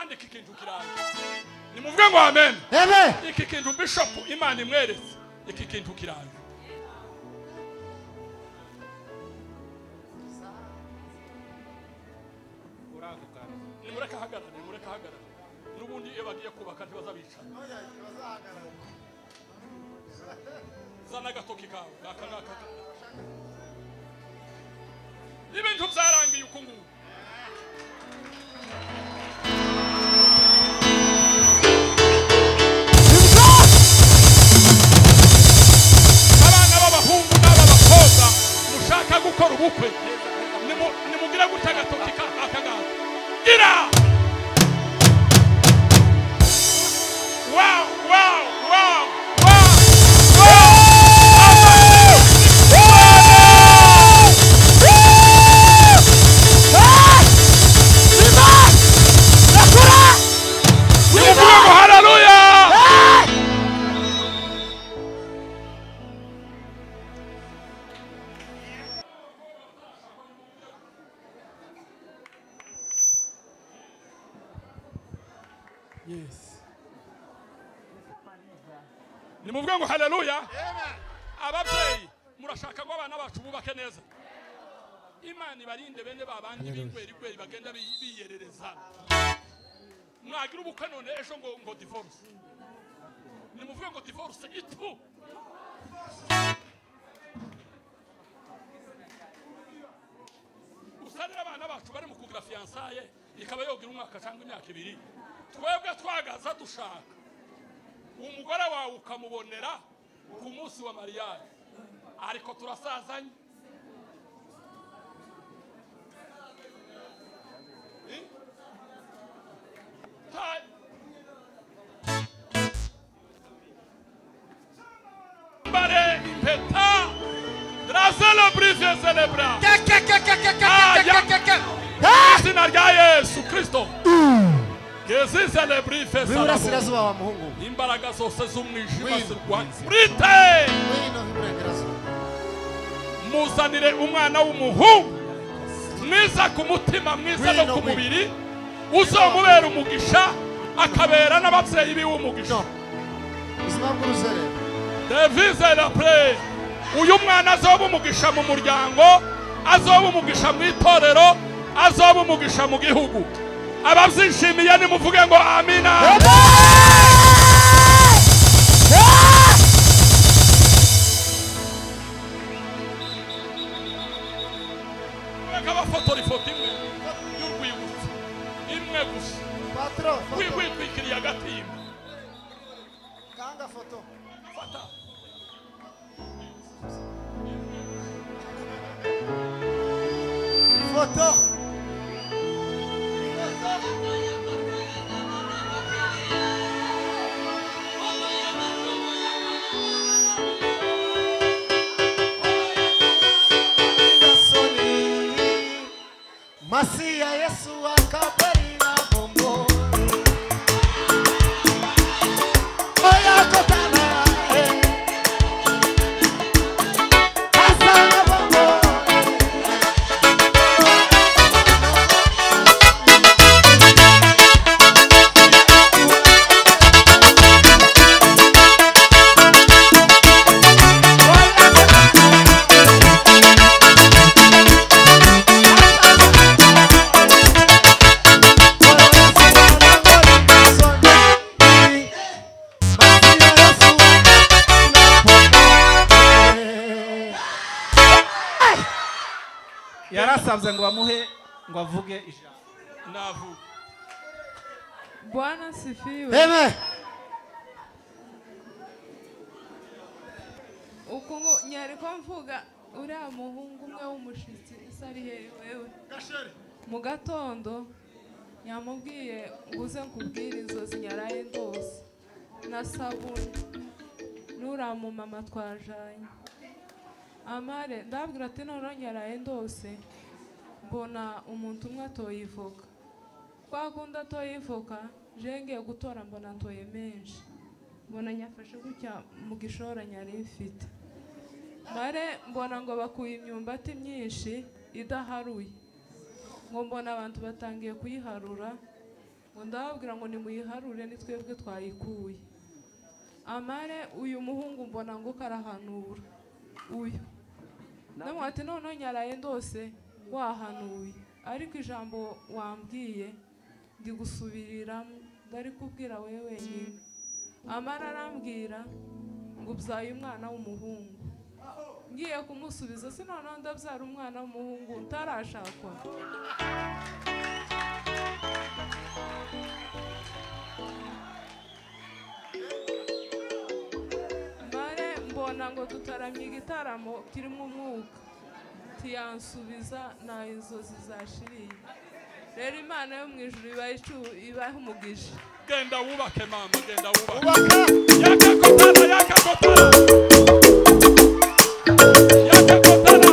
Kandi iki kintu kiraje. Nimuvuge ngo amen. Amen. Iki kintu bishop Imana imweretse. Iki kintu kiraje. Nimureka hagarara, nimureka hagarara. Nubundi iyo bagiye kubaka ntibazabicara. Zana agatoki kawe, aka ngaka. Ibintu byarangiye uko nguko. Abana b'abahungu n'ab'abakobwa mushaka gukora ubukwe, nimugira gutya agatoki aka ngaka. Gira! Wow, wow, wow, wow, wow! Nimuvuge ngo haleluya! Yes. Nimuvuge ngo haleluya. Ababyeyi murashaka ngo abana bacu bubake neza. Imana ibarinde bene babandi b'ingweri gweri bagenda biyerereza. Mwagira ubukwe none ejo ngo ngo divorce. Nimuvuge ngo divorce itu. Usarira abana bacu bari mu kugira fiançailles ikaba yogira umwaka cyangwa imyaka ibiri. Twebwe twagaza dushaka. Umugore wawe ukamubonera ku munsi wa mariage, ariko turasazanye. Bare impeta draselo brise celebra. Izina rya Yesu Kristo. Imbaraga zose z'umwijima zirwanya. Murite! Muzanire umwana w'umuhungu mwiza ku mutima, mwiza no ku mubiri, uzamubera umugisha akabera n'ababyeyi biwe umugisha. Devise la play. Uyu mwana azoba umugisha mu muryango, azoba umugisha mu itorero, azoba umugisha mu gihugu. Ababyishimiye nimuvuge ngo amina. Reka bafotora ifoto imwe y'urwibutso, imwe gusa. Witwikiriye agatimba. Kanga foto. Fata. Foto. Masia Yesu akabarira bombo. Oya kotana asana bombo. Yarasabye ngo bamuhe ngo avuge ijambo. Navuga. Bwana sifiwe. Amen. Ukungu nyariko mvuga uriya muhungu umwe w'umushitsi isari hehe wewe. Mu gatondo yamubwiye nguze nkubwire inzozi nyaraye ndose na sabuni n'uriya mumama twajanye. Amare ndabwira ati none nyaraye ndose mbona umuntu umwe atoye ivoka. Kwa kundi atoye ivoka je ngiye gutora mbona atoye menshi. Mbona nyafashe gutya mu gishora nyari mfite. Mare mbona ngo bakuye imyumbati myinshi idaharuye. Ngo mbona abantu batangiye kuyiharura Ngo ndababwira ngo nimuyiharure ni twebwe twayikuye. Amare uyu muhungu mbona ngo karahanura uyu. Ndamubwira ati none nyaraye ndose wahanuye, ariko ijambo wambwiye ndi gusubiriramo ndari kubwira wewe wenyine. Amara arambwira ngo ubyaye umwana w'umuhungu. Ngiye kumusubiza si none ndabyara umwana w'umuhungu ntarashakwa. Mare mbona ngo tutaramye igitaramo kirimo umwuka, tiyansubiza na inzozi zashiriye. Rero Imana yo mu ijuru ibahe umugisha. Genda wubake mama, genda wubake. Yakakotana, yakakotana. Yakakotana.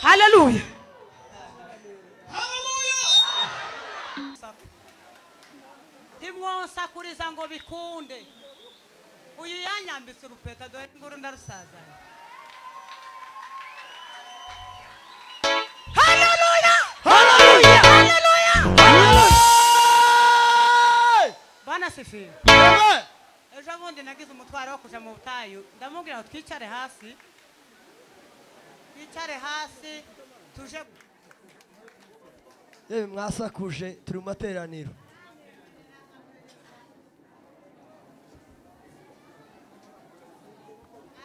Hallelujah. Timwonsakuriza ngo bikunde. Uyu yanyambitse urupeta dore nguru ndarusaza. Hallelujah! Hallelujah! Hallelujah! Bwana sifiwe. Amen. Ejo bundi nagize umutwaro wo kuja mu butayu, ndamubwira ngo twicare hasi. Twicare hasi tuje. Yewe mwasakuje turi mu materaniro.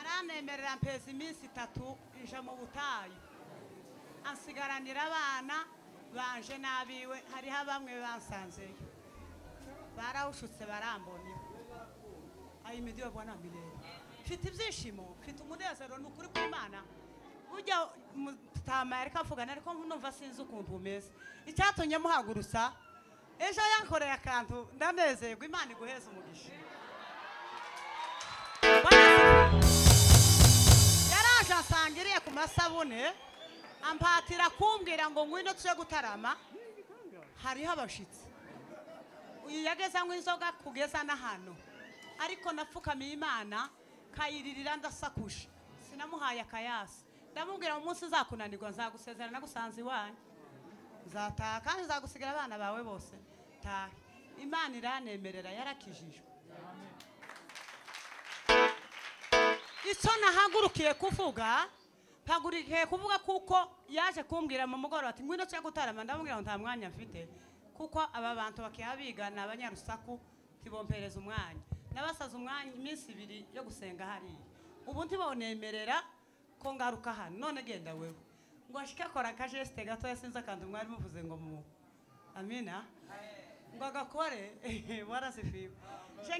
Aranemerera mpeza iminsi itatu nja mu butayu, ansigaranira abana banje n'abiwe, hariho bamwe bansanzeyo barawushutse barambona. Ayimidiwe bwana milele. Mfite ibyishimo, mfite umunezero, ni ukuri kw'Imana. Ujya mutama ariko avugana ariko numva sinzi ukuntu umeze. Icyatumye muhagurutsa ejo yankoreye akantu ndanezerwa. Imana iguheze umugisha. Yaraje asangiriye ku masabune ampatira kumbwira ngo ngwino tuje gutarama, hariho abashitsi. Uyu yageze anywa inzoga kugeza na hano, ariko napfukamiye Imana kayiririra ndasakusha, sinamuhaye akayasi. Ndamubwira umunsi nzakunanirwa nzagusezerana nagusanze iwanyu, nzataha kandi nzagusigira abana bawe bose tahe. Imana iranemerera, yarakijijwe. Icyo nahagurukiye kuvuga, mpagurikiye kuvuga kuko yaje kumbwira mu mugoroba ati ngwino cyo gutarama, ndamubwira ngo nta mwanya mfite kuko aba bantu bakihabiga ni abanyarusaku tibompereza umwanya. Nabasaza umwanya iminsi ibiri yo gusenga hariya, ubu ntibonemerera ko ngaruka hano. None genda wewe ngo ashike akora akajeste gatoya, sinzi akantu mwari muvuze ngo mu amina ngo agakore warasifiwe.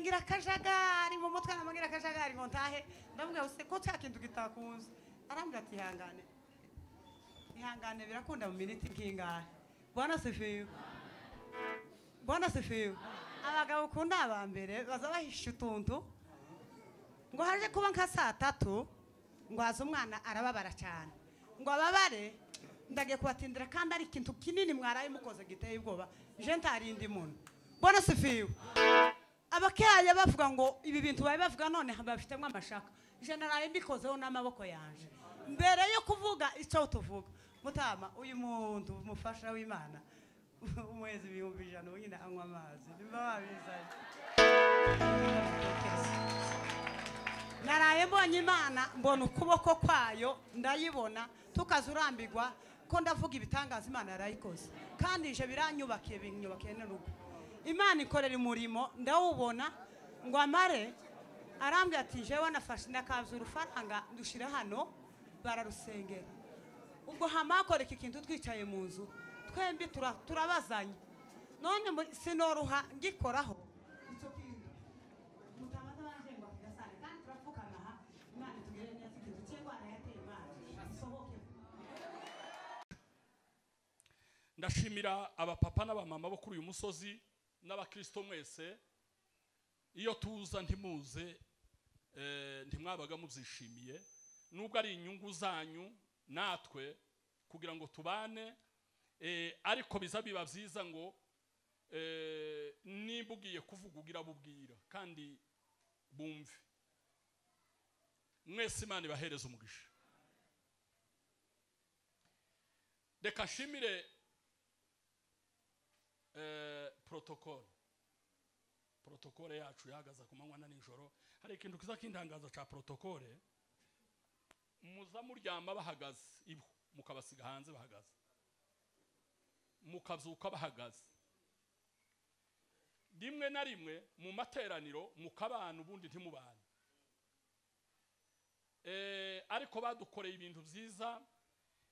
Ngira akajagari mu mutwe, namugira akajagari ngo ntahe. Ndamubwira se ko cya kintu kitakunze, Arambwira ati ihangane ihangane birakunda mu miniti nk'ingahe. Bwana sifiwe, Bwana sifiwe. Abagabo ukunda aba mbere baza bahisha utuntu. Ngo haje kuba nka saa 3 ngo haza umwana arababara cyane, ngo ababare ndagiye kubatindira kandi ari ikintu kinini mwaraye mukoze giteye ubwoba, je ntarindi muntu. Bwana sifiwe. Abakaya bavuga ngo ibi bintu babe bavuga none bafitemo amashaka, je naraye mbikozeho n'amaboko yanje mbere yo kuvuga icyo tuvuga. Mutama uyu muntu umufasha w'Imana umwezi 100,000 nyine anywa amazi nimba babizanye. Naraye mbonye Imana mbona ukuboko kwayo ndayibona, tukazurambirwa ko ndavuga ibitangaza Imana yarayikoze, kandi ije biranyubakiye binyubakiye n'urugo. Imana ikorera umurimo ndawubona. Ngo amare arambwira ati jewe nafashe ndakaza urufaranga ndushira hano bararusengera. Ubwo hamakora iki kintu twicaye mu nzu twembi turabazanye, none sinoruha ngikoraho icyo kintu. Mutamaza banje ngo kigasane kandi turapfukama aha Imana itugere neza ikintu cy'indwara yateye Imana isohoke. Ndashimira abapapa n'abamama bo kuri uyu musozi n'abakristo mwese. Iyo tuza ntimuze ntimwabaga mubyishimiye, nubwo ari inyungu zanyu natwe kugira ngo tubane, ariko biza biba byiza ngo nimba ugiye kuvuga ugira bubwira kandi bumve. Mwese Imana ibahereza umugisha. Reka nshimire protocole yacu yahagaze ku manywa na nijoro. Hari ikintu kiza kintangaza ca protocole, muza muryama bahagaze ibo mukabasiga hanze bahagaze, mukazuka bahagaze, rimwe na rimwe mu materaniro mukabana ubundi ntimubana. Ariko badukoreye ibintu byiza.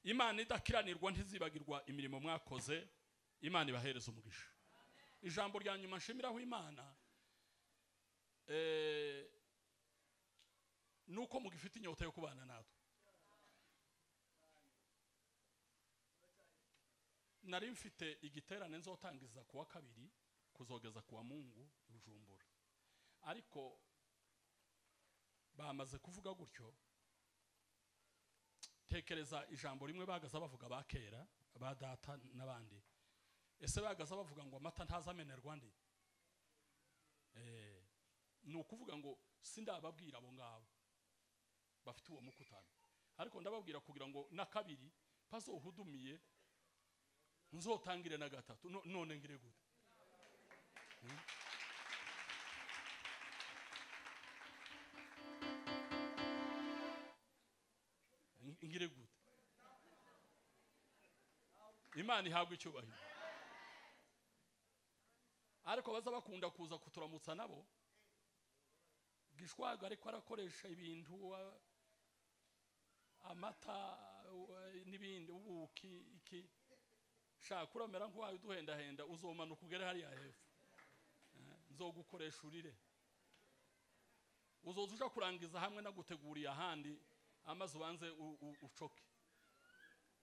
Imana idakiranirwa ntizibagirwa imirimo mwakoze. Imana ibahereza umugisha. Ijambo rya nyuma nshimiraho Imana nuko mugifite inyota yo kubana natwe. Nari mfite igiterane nzotangiza kuwa kabiri kuzogeza kuwa Mungu Bujumbura, ariko bamaze kuvuga gutyo tekereza ijambo rimwe bagaza bavuga bakera ba data n'abandi. Ese bagaza bavuga ngo amata ntazamenerwa ndi? Ni ukuvuga ngo sindababwira abo ngabo bafite uwo mukutano, ariko ndababwira kugira ngo na kabiri pazohudumiye nzotangire na gatatu. None ngire gute? Ngire gute? Imana ihabwe icyubahiro. Ariko baza bakunda kuza kuturamutsa nabo gishwaga, ariko arakoresha ibintu amata n'ibindi ubuki iki shaka uramera nk'uwayo uduhendahenda uzomanuka ugere hariya hepfo, nzogukoresha urire, uzoza uja kurangiza hamwe naguteguriye ahandi amaze ubanze ucoke.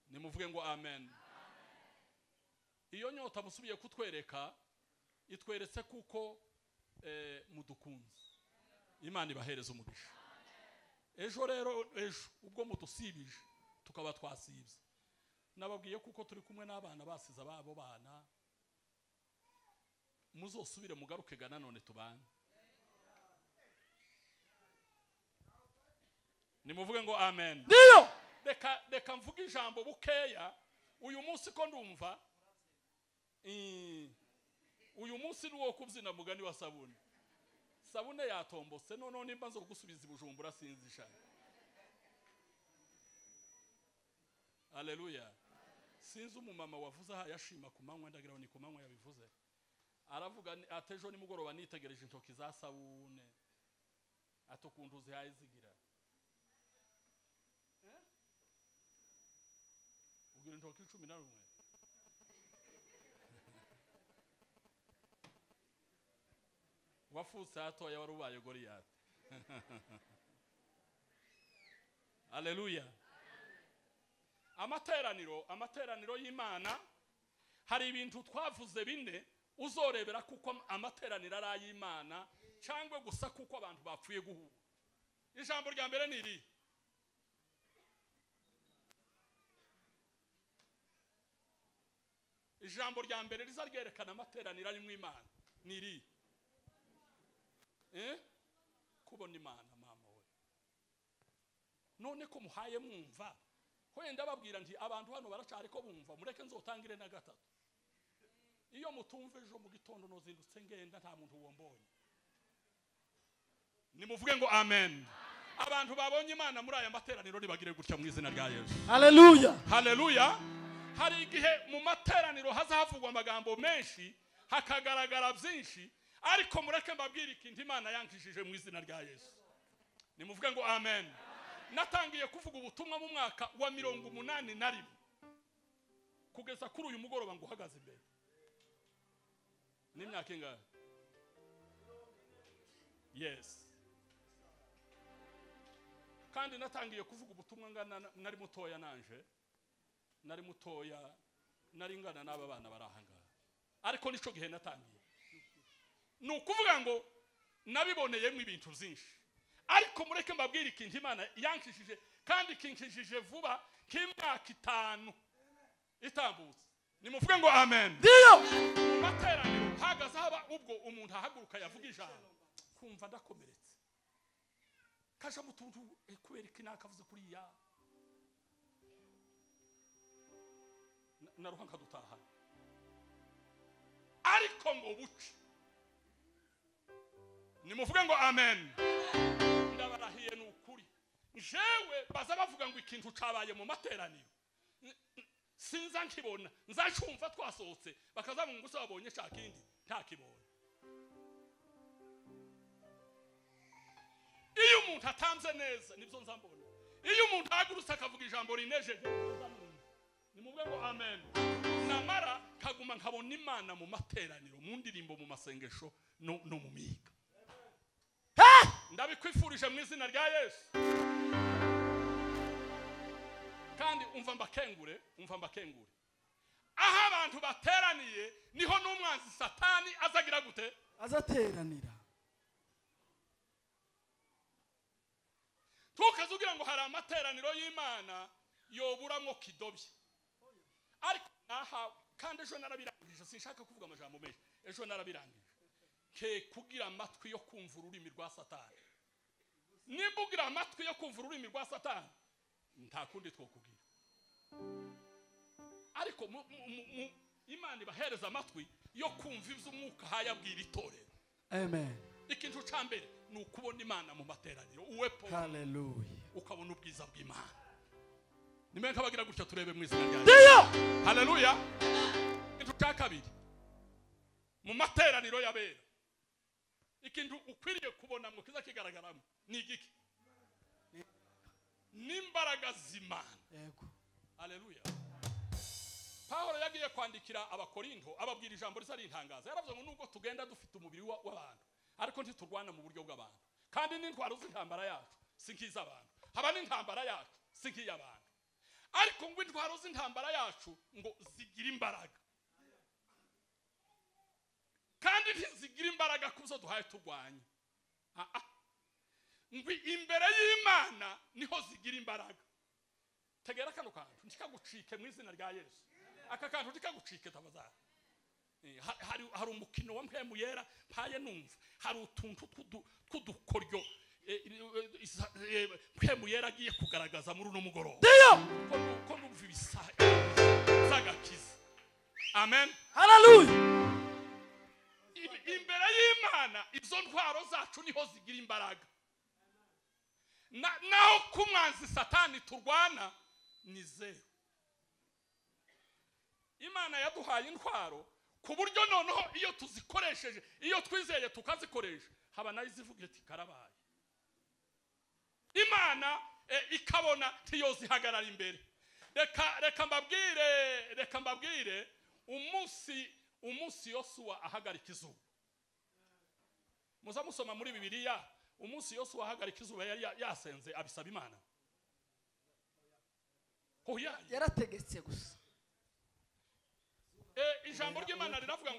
Nimuvuge ngo amen. Iyo nyota musubiye kutwereka itweretse kuko mudukunze. Imana ibahereza umugisha. Ejo rero ejo ubwo mudusibije tukaba twasibye, nababwiye kuko turi kumwe n'abana basize ababo bana, muzosubire mugaruke gana none tubane. Nimuvuge ngo amen. Ndiyo. Reka mvuge ijambo bukeya uyu munsi ko ndumva uyu munsi nuwo kubyina mugani wa sabune. Sabune yatombotse none nimba nzo gusubiza Bujumbura sinzi shana. Haleluya. Sinzi umumama wavuze aha yashima ku manywa, ndagira ni ku manywa yabivuze. Aravuga atejo nimugoroba nitegereje intoki za sabune atokuntu zihaye zigira. Ugira intoki 11. Wafutse hatoya wari ubaye Goliyati. Haleluya. Amateraniro y'Imana, hari ibintu twavuze bine uzorebera kuko amateraniro ari ay'Imana cyangwa gusa kuko abantu bapfuye guhura. Ijambo rya mbere ni iri: ijambo rya mbere riza ryerekana amateraniro ari mu Imana ni iri: kubona Imana. Mama we, none ko muhaye mwumva, wenda babwira nti abantu hano baracari ko bumva, mureke nzotangire na gatatu. Iyo mutumva ejo mu gitondo nozindutse ngenda nta muntu wombonye. Nimuvuge ngo amen. Abantu babonye Imana muri aya materaniro nibagire gutya mu izina rya Yesu. Haleluya, haleluya. Hari igihe mu materaniro hazahavugwa amagambo menshi, hakagaragara byinshi, ariko mureke mbabwire ikintu Imana yankishije mu izina rya Yesu. Nimuvuge ngo amen. Natangiye kuvuga ubutumwa mu mwaka wa 81 kugeza kuri uyu mugoroba ngo uhagaze imbere. N'imyaka ingahe? Yes. Kandi natangiye kuvuga ubutumwa ngana nari mutoya, nanje nari mutoya, nari ngana n'aba bana barahanga, ariko nico gihe natangiye. Ni ukuvuga ngo nabiboneyemo ibintu byinshi, ariko mureke mbabwire ikintu Imana yankishije, kandi ikinkishije vuba nk'imyaka 5 itambutse. Nimuvuge ngo amen. Ndiyo. Materaniro hagaze haba ubwo umuntu ahaguruka yavuga ijambo, kumva ndakomeretse, kaje mutuntu kubera iki nakavuze kuri ya naruha nkadutaha, ariko ngo buce. Nimuvuge ngo amen. Ndabarahiye ni ukuri, jewe baza bavuga ngo ikintu cabaye mu materaniro sinza nkibona, nzacumva twasohotse bakazavuga ngo babonye cya kindi ntakibonye. Iyo umuntu atanze neza nibyo nzambona. Iyo umuntu ahagurutse akavuga ijambo rinejeje, nimuvuge ngo amen. Namara kaguma nkabona Imana mu materaniro, mu ndirimbo, mu masengesho no mu mihigo. Ndabikwifurije mu izina rya Yesu. Kandi umva mbakengure, umva mbakengure. Aho abantu bateraniye niho n'umwanzi Satani azagira gute? Azateranira. Tukazugira ngo hari amateraniro y'Imana yoburamwo kidobye. Ariko aha kandi ejo narabirangije, sinshaka kuvuga amajambo menshi, ejo narabirangije. Ke kugira amatwi yo kumva ururimi rwa Satani. Nimba ugira amatwi yo kumva ururimi rwa Satani, nta kundi twokugira. Ariko Imana ibahereza amatwi yo kumva ivy'umwuka hayabwira itorero. Amen. Ikintu ca mbere ni ukubona Imana mu materaniro. Uwepo. Haleluya. Ukabona ubwiza bw'Imana. Nimwe nkabagira gutya turebe mu izina rya Yesu. Haleluya. Ikintu ca kabiri mu materaniro y'abera, ikintu ukwiriye kubona mu kiza kigaragaramo ni igiki? N'imbaraga z'Imana. Yego. Haleluya. Paulo yagiye kwandikira Abakorinto ababwira ijambo risa rintangaza. Yaravuze ngo nubwo tugenda dufite umubiri w'abantu, ariko ntiturwana mu buryo bw'abantu. Kandi n'intwaro z'intambara yacu si nk'iz'abantu. Haba n'intambara yacu si nk'iy'abantu. Ariko ngo intwaro z'intambara yacu ngo zigira imbaraga. Kandi ntizigira imbaraga kuzo duhaye turwanya. Ngo imbere y'Imana niho zigira imbaraga. Tegera kano kantu ntikagucike mu izina rya Yesu. Aka kantu ntikagucike tabazara. Hari umukino wa mpemu yera mpaye numva hari utuntu tw'udukoryo mpemu yera agiye kugaragaza muri uno mugoroba. Ko numva ibisaha z'agakiza. Amen. Haleluya. Imbere y'Imana izo ntwaro zacu niho zigira imbaraga. Naho kumwanzi Satani turwana ni zero. Imana yaduhaye intwaro ku buryo noneho iyo tuzikoresheje, iyo twizeye tukazikoresha, haba nayo izivuga iti karabaye. Imana ikabona ntiyozihagarara imbere. Reka mbabwire umunsi Yosuwa ahagarika izuba. Muza musoma muri Bibiliya, umunsi Yosuwa ahagarika izuba yari yasenze abisaba Imana. Oya, yarategetse gusa. Ijambo ry'Imana riravuga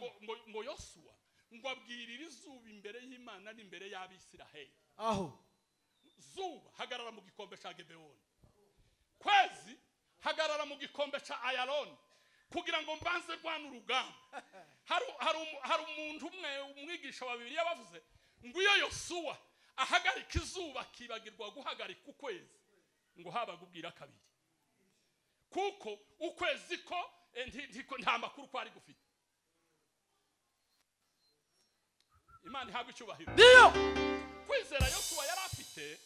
ngo Yosuwa ngo abwirira izuba imbere y'Imana n'imbere y'Abisiraheli. Aho zuba hagarara mu gikombe ca Gibeoni, kwezi hagarara mu gikombe ca Ayaloni, kugira ngo mbanze rwana urugamba. Hari umuntu umwe umwigisha wa Bibiliya bavuze ngo iyo Yosuwa ahagarika izuba akibagirwa guhagarika ukwezi, ngo habaga ubwira kabiri, kuko ukwezi ko nta makuru kwari gufite. Imana ihabwe icyubahiro. Ndiyo. Kwizera Yosuwa yari afite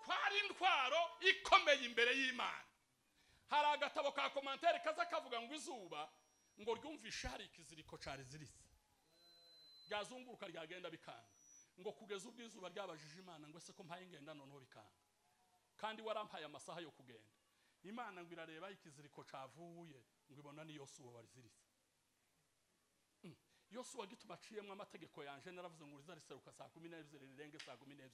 kwari intwaro ikomeye imbere y'Imana. Hari agatabo ka commentaire kaza kavuga ngo izuba ngo ryumvishe hari ikiziriko cari zirise, ryazunguruka ryagenda bikanga, ngo kugeza ubwo izuba ryabajije Imana ngo ese ko mpaye ngenda noneho bikanga, kandi warampaye amasaha yo kugenda. Imana ngo irareba ikiziriko cavuye ngo ibona ni Yosuwa wariziritse. Yosuwa gituma aciyemwe amategeko yanje, naravuze ngo rizariseruka saa 12 rirenge saa 12.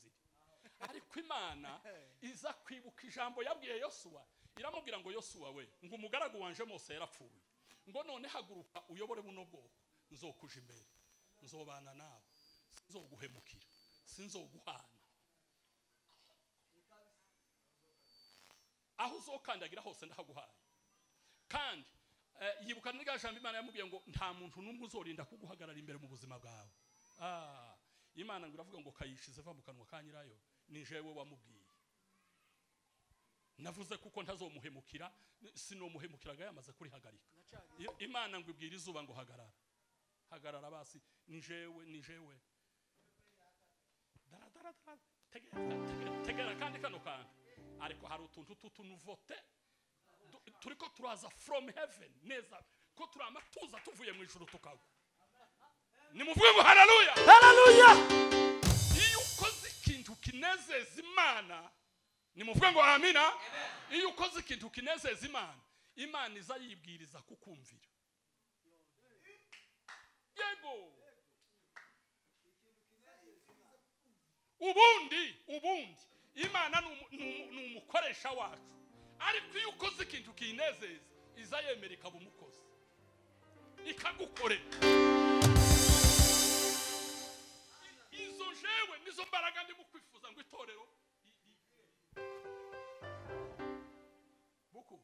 Ariko Imana iza kwibuka ijambo yabwiye Yosuwa, iramubwira ngo Yosuwa we, ngo umugaragu wanje Mose yarapfuye, ngo none haguruka uyobore buno bwoko, nzokuja imbere, nzobana nawe, sinzoguhemukira, sinzoguhana, aho uzokandagira hose ndahaguhaye. Kandi yibuka n'irya jambo Imana yamubwiye ngo nta muntu n'umwe uzorinda kuguhagarara imbere mu buzima bwawe. Imana ngo iravuga ngo kayishize va mu kanwa ka nyirayo, ni jewe wamubwiye. Navuze kuko ntazomuhemukira, sinomuhemukiraga yamaze kurihagarika. Imana ngo ibwira izuba ngo hagarara, hagarara basi, ni jewe, ni jewe. Dara dara dara, tegera tegera kandi kano kantu. Ariko hari utuntu tutunuvote turiko turaza from heaven neza, ko turamatuza tuvuye mu ijuru tukagwa. Nimuvuge ngo haleluya, haleluya. Iyo ukoze ikintu kinezeza Imana, nimuvuge ngo amina. Iyo ukoze ikintu kinezeza Imana, Imana iza yibwiriza kukumvira. Yego. Ubundi Imana ni umukoresha wacu, ariko iyo ukoze ikintu kinezeza iza yemera ikaba umukozi, ikagukorera. Izo jewe nizo mbaraga ndimo kwifuza ngo itorero buku.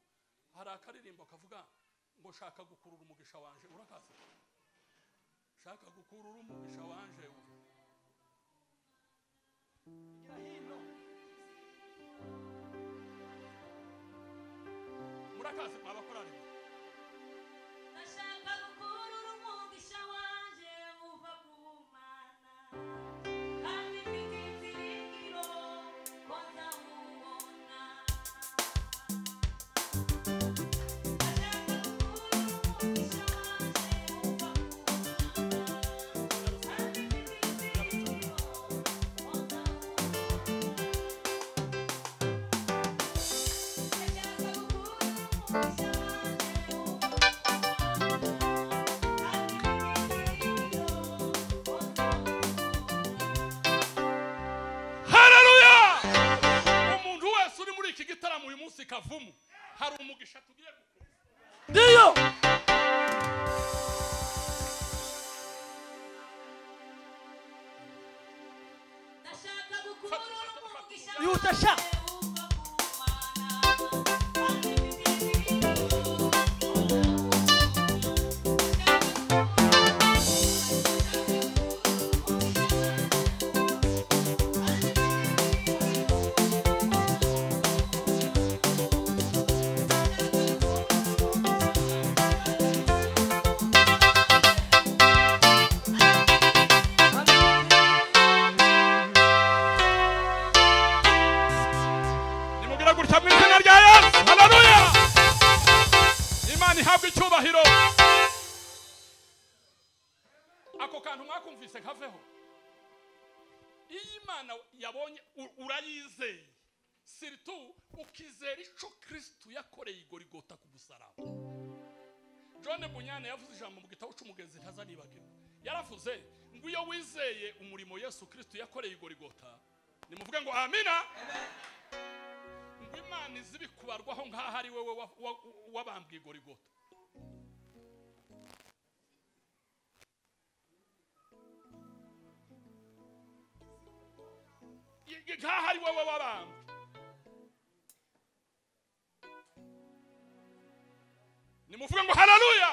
Hari akaririmbo kavuga ngo shaka gukurura umugisha wanje, urakazi? Shaka gukurura umugisha wanje. Murakazi mwabakorari. Ndashaka gukurura umugisha wanje uva ku Mana, kandi mfite ibyiringiro ko nzawubona. Ndashaka gukurura umugisha wanje uva ku Mana, kandi mfite ibyiringiro ko nzawubona. Ndashaka gukurura umugisha wanje uva ku Mana, kandi mfite ibyiringiro ko nzawubona. Haleluya! Umuntu wese uri muri iki gitaramo uyu munsi Kavumu, hari umugisha tugiye gukora. Ndiyo. Ndashaka gukurura umugisha Yihuta sha. wanje uva ku Mana, kandi mfite ibyiringiro ko Nimubwira gutya mu izina rya Yesu. Haleluya! Imana ihabwe icyubahiro. Ako kantu mwakumvise kaveho. Iyo Imana yabonye urayizeye, siritu ukizera ico Kristo yakoreye i Gorigota ku musaraba. John Bunyane yavuze ijambo mu gitabo c'umugenzi ntazanibagirwa. Yaravuze ngo iyo wizeye umurimo Yesu Kristo yakoreye i Gorigota, nimuvuge ngo amina. Ngo Imana Imana izibikubarwaho nkaho ari wewe wabambwe Gorigota. Nkaho ari wowe wabambwe. Nimuvuge ngo haleluya.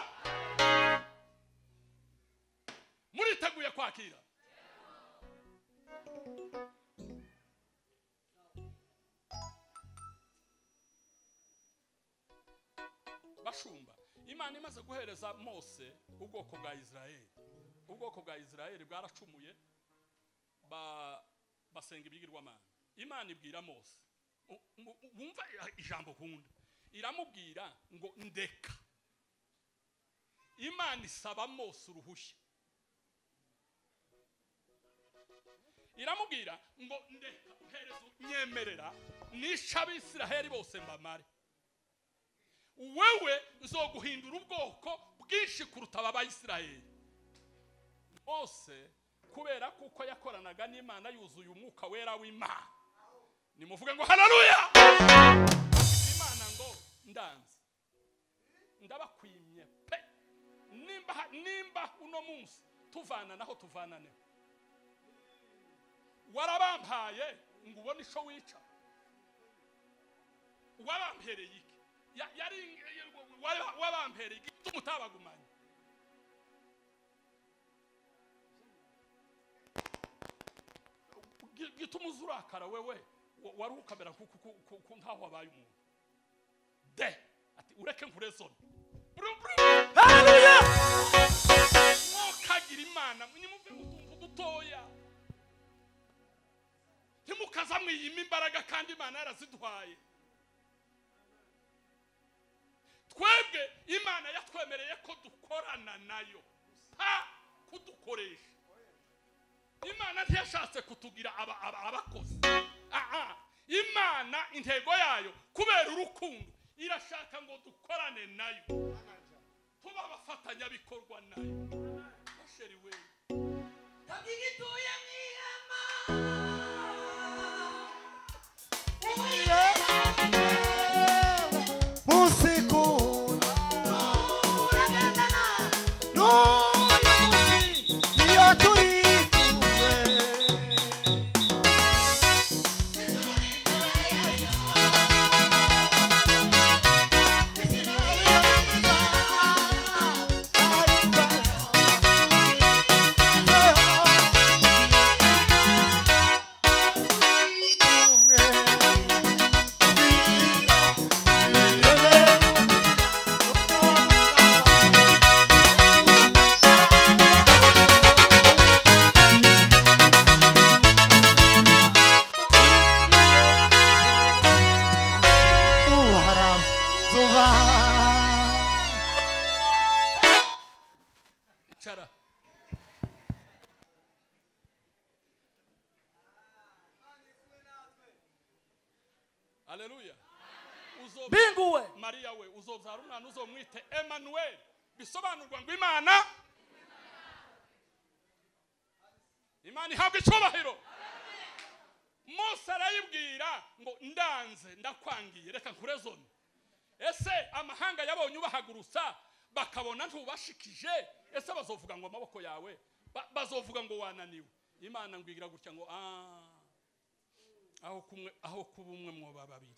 Muriteguye kwakira? Bashumba, Imana imaze guhereza Mose ubwoko bwa Israeli. Ubwoko bwa Israeli bwaracumuye basenga ibigirwamana. Imana ibwira Mose, wumva ijambo kunda, iramubwira ngo ndeka. Imana isaba Mose uruhushya, iramubwira ngo ndeka mpereza nyemerera nisha Abisiraheli bose mbamare, wewe nzoguhindura ubwoko bwinshi kuruta abayisiraheli. Mose kubera kuko yakoranaga n'Imana yuzuye umwuka wera w'Imana. Nimuvuge ngo haleluya. Imana ngo ndanze, ndabakwimye pe, nimba uno munsi tuvana naho tuvanane, warabampaye ngo ubone ico wica, wabampereye iki? Yari wabampereye iki mutabagumanye? Gituma uzurakara wewe wari ukamera nkaho wabaye umuntu de ati ureke nkurezone. Haleluya. Mwokagira Imana nimuve mutumva dutoya, ntimukaza mwiyima imbaraga kandi Imana yaraziduhaye. Twebwe Imana yatwemereye ko dukorana nayo, ha kudukoresha. Imana ntiyashatse kutugira abakozi. Imana intego yayo kubera urukundo irashaka ngo dukorane nayo, tuba abafatanyabikorwa nayo. Basheri we tagigituye mwihema musiku uragendana n'uyu niyo turi. Haleluya. Binguwe Maria we uzobyara umwana uzomwite Emmanuel, bisobanurwa ngo Imana Imana ihabwa icyubahiro. Mose arayibwira ngo ndanze ndakwangiye reka nkurezone. Ese amahanga yabonye ubahagurutsa bakabona ntubashikije, ese bazovuga ngo amaboko yawe, bazovuga ngo wananiwe? Imana ngwigira gutya ngo aho kumwe aho kuba umwe mwoba babiri.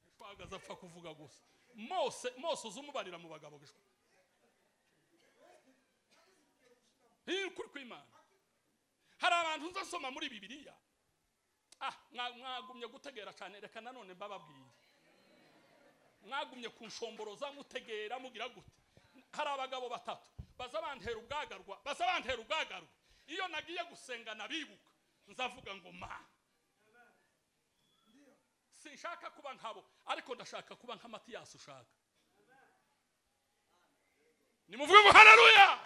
Gishwagaza apfa kuvuga gusa. Mose uzumubarira mu bagabo gishwa. Kuri kw'Imana. Hari abantu nzasoma muri Bibiliya. Mwagumye gutegera cyane, reka nanone mbababwire. Mwagumye kunshomboroza mutegera mugira gute? Hari abagabo batatu baza bantera ubwagarwa, baza bantera ubwagarwa. Iyo nagiye gusenga nabibuka nzavuga ngo ma sinshaka kuba nkabo, ariko ndashaka kuba nka Matiyasi ushaka. Nimuvuge ngo haleluya.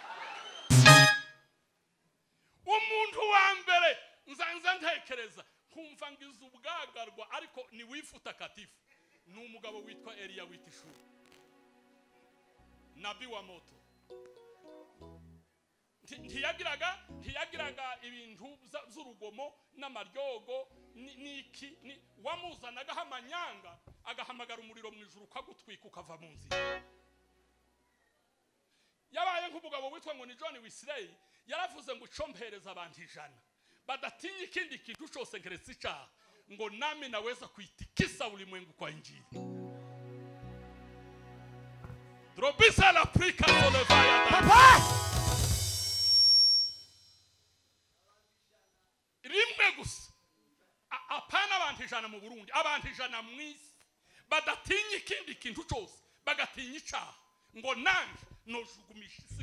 Umuntu wa mbere nzanza ntekereza nkumva ngize ubwagarwa, ariko ni wifuta katifu, ni umugabo witwa Eliya witishuri, nabi wa moto. Ntiyagiraga ibintu z'urugomo n'amaryogo n'iki wamuzanaga amanyanga agahamagara umuriro mu ijuru ukagutwika ukava mu nzira. Yabaye nk'umugabo witwa ngo ni John Wesley, yaravuze ngo icompereza abantu 100 badatinya ikindi kintu cyose nkeretse icyaha, ngo nami naweza kuitikisa ulimwengu kwa injili. Drobisa la prika solevaya Papa! Rimwe gusa apana abantu 100 mu Burundi, abantu 100 mu isi badatinya ikindi kintu cyose bagatinya icyaha, ngo nanje nojugumisha isi.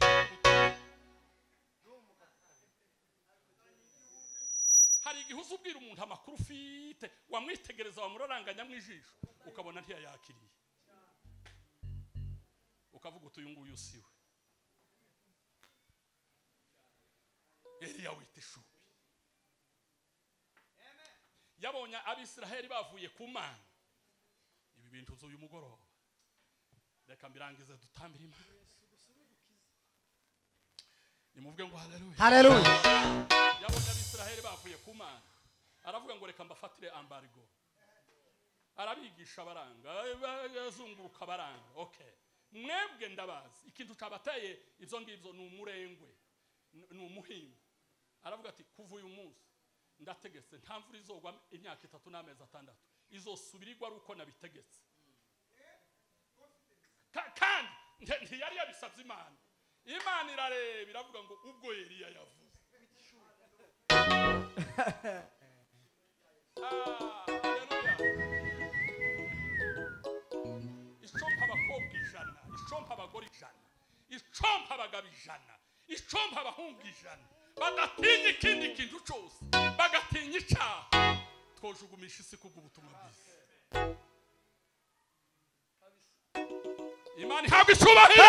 Hari igihe uzubwira umuntu amakuru ufite wamwitegereza wamuraranganya mu ijisho ukabona ntiyayakiriye, ukavuga uti uyu nguyu siwe. Eliya wita ishubi yabonye Abisiraheli bavuye ku Mana. Ibi bintu z'uyu mugoroba reka mbirangize dutambire Imana. Nimuvuge ngo haleluya. Haleluya. Yabonye Abisiraheli bavuye ku Mana, aravuga ngo reka mbafatire embargo. Arabigisha baranga, azunguruka baranga. Okay, mwebwe ndabazi ikintu cabateye ivyo ngivyo ni umurengwe, ni umuhimbo. Aravuga ati kuva uyu munsi ndategetse nta mvura izogwa imyaka 3 n'amezi 6, izosubirirwa ari uko nabitegetse. Kandi ntiyari yabisabye Imana. Imana irareba iravuga ngo ubwo Eliya yavuze. Icompa abakobwa 100, icompa abagore 100, icompa abagabo 100, icompa abahungu 100 badatinya ikindi kintu cyose bagatinya icyaha, twojugumisha isi kubw'ubutumwa bwiza. Imana ihabwa icyubahiro.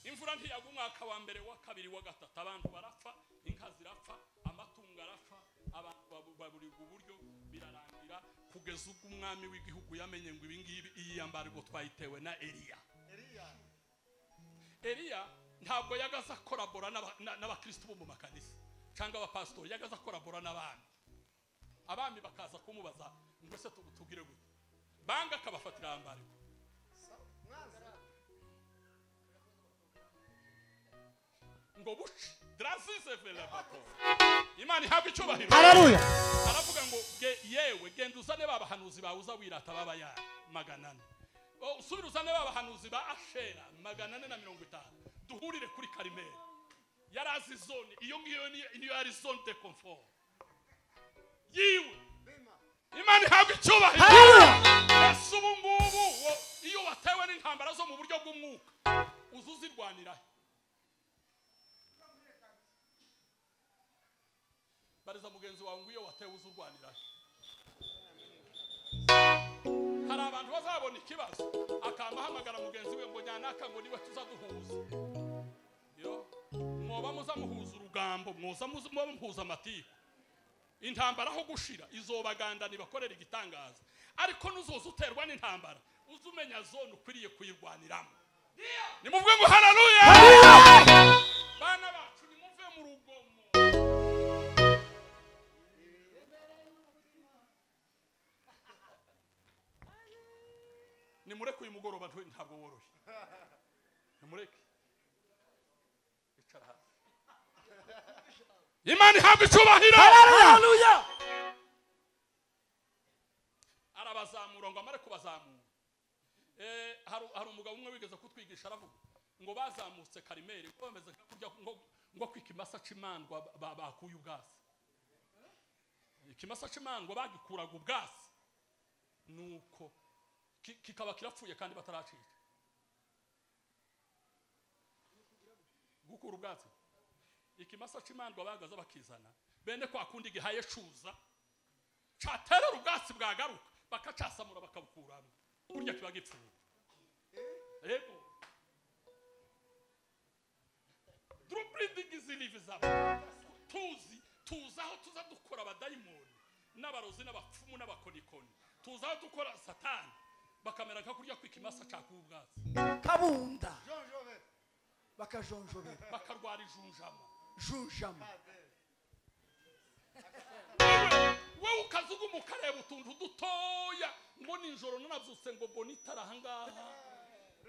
Imvura ntiyagwa umwaka wa mbere, wa kabiri, wa gatatu, abantu barapfa, inka zirapfa, amatungo arapfa, abantu baburirwa uburyo, birarangira kugeza ubwo umwami w'igihugu yamenye ngo ibi ngibi iyi yambargo twayitewe na Eliya. Eliya ntabwo yagaza korabora n'abakristo bo mu makanisa cyangwa abapasitori, yagaza korabora n'abami. Abami bakaza kumubaza ngo ese tugire gute, banga akabafatira ambargo. Ngo buci drazize velabato. Imana ihabwa icyubahiro. Haleluya. Aravuga ngo yewe genda uzane babahanuzi bawe uza wirata baba ya 400, usubire uzane babahanuzi ba Ashera 450, duhurire kuri Karimeli. Yarazi zone iyo ngiyo niyo yari zone de confort yiwe. Imana ihabwa icyubahiro. Haleluya. Ese ubu ngubu iyo watewe n'intambara zo mu buryo bw'umwuka uzuzirwanira he? Bariza mugenzi wawe ngo iyo watewe uzurwanira he? Hari abantu bazabona ikibazo akamahamagara mugenzi we ngo nyanaka ngo niwe tuzaduhuza. Yo mwoba muzamuhuza urugambo, mwoza muhuza amatiku, intambara aho gushira izobaganda nibakorera igitangaza. Ariko nuzoza uterwa n'intambara uzumenya zone ukwiriye kuyirwaniramo. Nimuvuge ngo haleluya. Bana bacu nimuve mu rugomo. Nimureke uyu mugoroba ntabwo woroshye. Nimureke. Icara hasi. Imana ihabwa icyubahiro. Haleluya. Arabazamura ngo amare kubazamura. Hari umugabo umwe wigeze kutwigisha aravuga ngo bazamutse Karimeli ngo bameze kurya ngo kwikimasa c'imandwa bakuye ubwasi. Ikimasa c'imandwa bagikuraga ubwasi, nuko kikaba kirapfuye kandi bataracika. Gukura ubwatsi ikimasa c'imandwa bagaza bakizana bene kwa kundi gihaye cuza caterera ubwatsi bwagaruka bakacasamura bakabukuramo, kurya kiba gipfuye. Yego tuzi tuzaho tuza dukora abadayimoni n'abarozi n'abapfumu n'abakonikoni, tuzaho dukora satani bakamera nka kurya kwikimasa cakubwatsi kabunda Bakajonjobera. Bakarwara ijunjama. Junjama. Wewe ukazuguma ukareba utuntu dutoya ngo nijoro nanabyutse ngo mbone itara ahangaha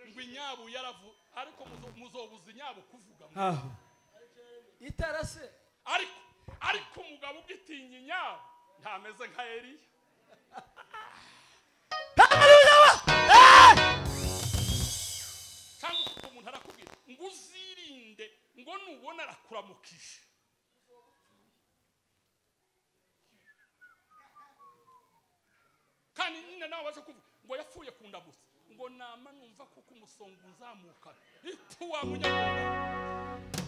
ngo inyabu yaravu, ariko muzobuza inyabu kuvuga aho itara se. Ariko umugabo ugitinya inyabu ntameze nka Eliya. Cyangwa umuntu arakubwira ngo uzirinde ngo nubona arakuramukije. Kandi nyine nawe waje kuvuga ngo yapfuye kundabutsa ngo nama numva kuko umusongo uzamuka ituwa munyarwanda.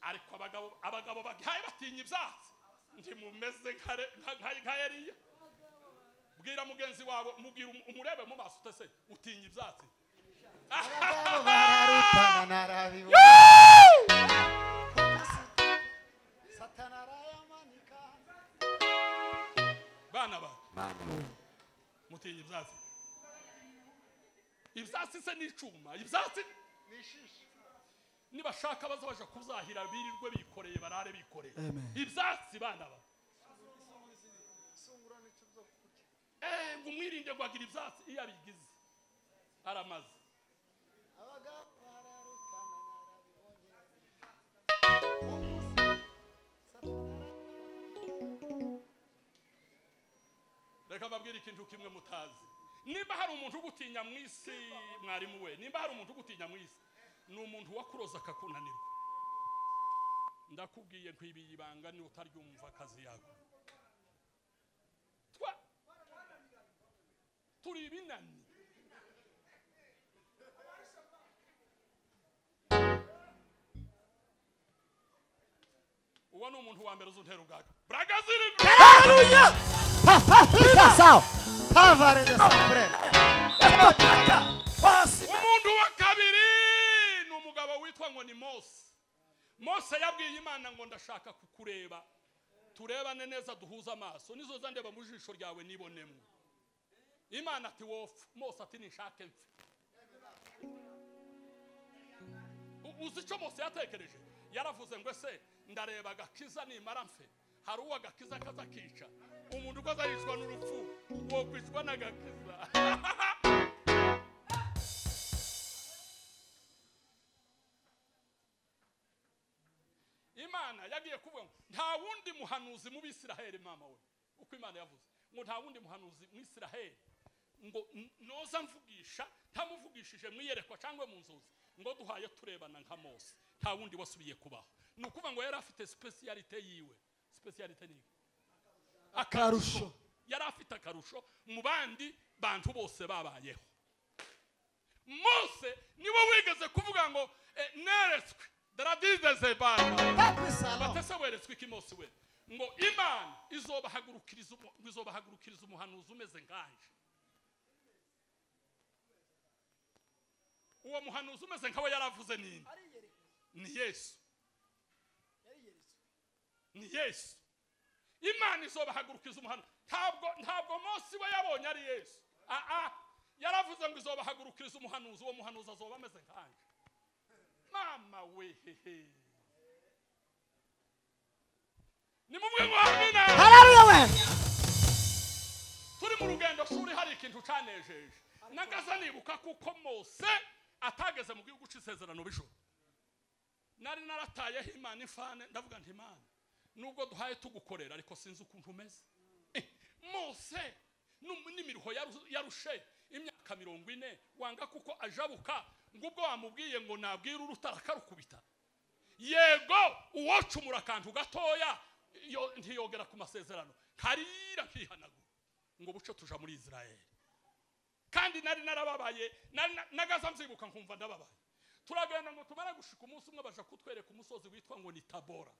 Ariko abagabo bagihaye batinya ibyatsi ntimumeze nka Eliya. Bwira mugenzi wawe, mubwira umurebe mu maso utese utinya ibyatsi. Abagabo bararutana narabibona. Satana arayamanika. Bana ba mutinya ibyatsi. Ibyatsi se n'icuma, ibyatsi nishisha. Nibashaka bazabaje kuzahira birirwe bikoreye barare bikoreye. Ibyatsi bana ba ngo umwirinde gwagira ibyatsi iyo abigize aramaze. Abagabo bararutana narabibonye. Reka babwire ikintu kimwe mutazi. Nimba hari umuntu ugutinya mu isi mwarimu we, nimba hari umuntu ugutinya mu isi ni umuntu wakuroza akakunanirwa. Ndakubwiye nkwibiye ibanga ni utaryumva akazi yako. Twa turi ibinani. Uwo ni umuntu wa mbere uzuntera ugaga. Bragaziri. Haleluya. Umuntu wa kabiri ni umugabo witwa ngo ni Mose. Mose yabwiye Imana ngo ndashaka kukureba, turebane neza duhuze amaso, nizo ndeba mu jisho ryawe nibonemo. Imana ati wofu. Mose ati nishake mfe. Uzi icyo Mose yatekereje? Yaravuze ngo ese ndareba agakiza nimara mfe, hari uwo agakiza kazakica umuntu uko azayicwa n'urupfu wokwicwa n'agakiza. Imana yagiye kuvuga ngo nta wundi muhanuzi mu Bisiraheli mama we, uko Imana yavuze ngo nta wundi muhanuzi mu Isiraheli ngo noza mvugisha ntamuvugishije mwiyerekwa cyangwa mu nzozi ngo duhaye turebana nka Mose, nta wundi wasubiye kubaho. Ni ukuvuga ngo yari afite specialite yiwe. Specialite ni akarusho. Yari afite akarusho mu bandi bantu bose babayeho. Mose niwe wigeze kuvuga ngo neretswe daradize bana batese weretswe iki Mose we ngo Imana izobahagurukiriza umuhanuzi umeze nkanje. Uwo muhanuzi umeze nkawe yaravuze nini? Ni Yesu. Ni Yesu. Imana izobahagurukiriza umuhanuzi. Ntabwo Mose we yabonye ari Yesu. Yaravuze ngo izobahagurukiriza umuhanuzi, uwo muhanuzi azoba ameze nkanje. Mama we hehe. Nimubwe ngo amina. Haleluya we. Turi mu rugendo shuri hari ikintu canejeje. Nagaza nibuka kuko Mose atageze mu gihugu c'isezerano bijoro. Nari naratayeho Imana ifane, ndavuga nti Imana nubwo duhaye tugukorera ariko sinzi ukuntu umeze. Mose n'imiruho yarushe imyaka 40 wanga kuko ajabuka ngo ubwo wamubwiye ngo nabwira urutara karukubita. Yego uwocumura akantu gatoya ntiyogera ku masezerano karira nkihanagura ngo buce tuja muri Israel. Kandi nari narababaye, nagaza mzibuka nkumva ndababaye. Turagenda ngo tumara gushika umunsi umwe baje kutwereka umusozi witwa ngo ni Tabora.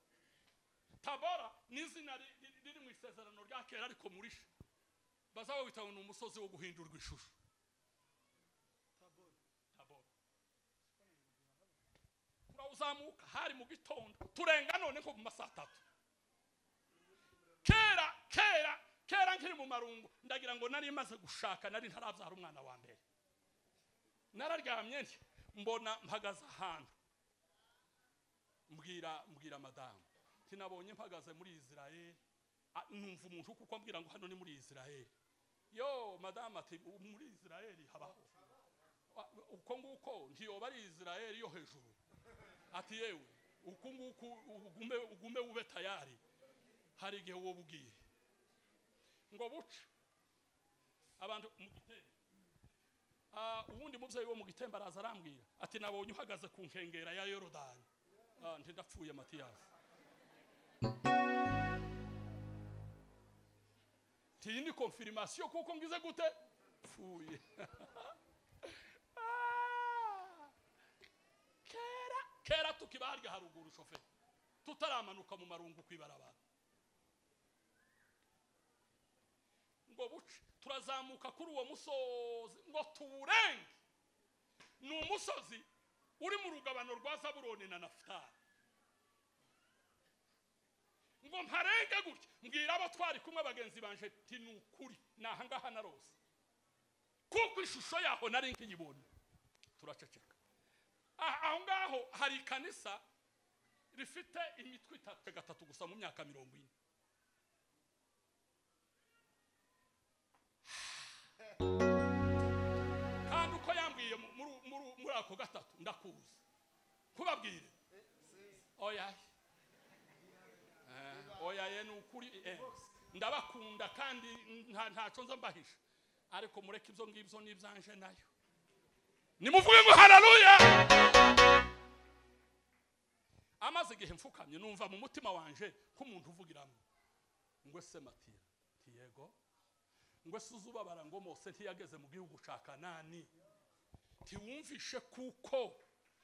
Tabora ni izina riri mu isezerano rya kera ariko murisha bazaba wita ngo ni umusozi wo guhindurwa ishusho. Tabora. Turawuzamuka hari mu gitondo turenga none ko mu masaha 3. Kera nkiri mu marungu ndagira ngo nari maze gushaka, nari ntarabyara umwana wa mbere. Nararyamye nti mbona mpagaze ahantu, mbwira madamu nti nabonye mpagaze muri Israel, numva umuntu kuko ambwira ngo hano ni muri Israel. Yo madamu ati muri Israel habaho uko nguko, ntiyoba ari Israel yo hejuru. Ati yewe uko nguko ugume ube tayari, hari igihe wowe ugiye ngo buce abantu mu gitembe. Ubundi muvyeyi wo mu gitembe araza arambwira ati nabonye uhagaze ku nkengera ya Yorodani. Nti ndapfuye Matiyasi. Ti ni confirmation kuko ngize gute pfuye. Kera tukibarya haruguru shoferi tutaramanuka mu marungu kwibarabara ngo buce turazamuka kuri uwo musozi ngo tuwurenge. Ni umusozi uri mu rugabano rwa Zabuloni na Nafutali. Ngo mparenge gutya mbwira abo twari kumwe bagenzi banje ti ni ukuri naha ngaha narose, kuko ishusho yaho nari nkiyibona. Turaceceka. Aho ngaho hari ikanisa rifite imitwe 3 gusa mu myaka 40. Kandi uko yambwiye muri ako gatatu ndakuzi kubabwire oya oya ye ni ukuri, ndabakunda kandi ntaco nza mbahisha, ariko mureke ibyo ngibyo n'ibyanje nayo. Nimuvuge ngo haleluya. Amaze igihe mfukamye numva mu mutima wanje ko umuntu uvugiramo ngo se Matiya tiyego ngo se uzubabara ngo Mose ntiyageze mu gihugu ca Kanani, tiwumvishe kuko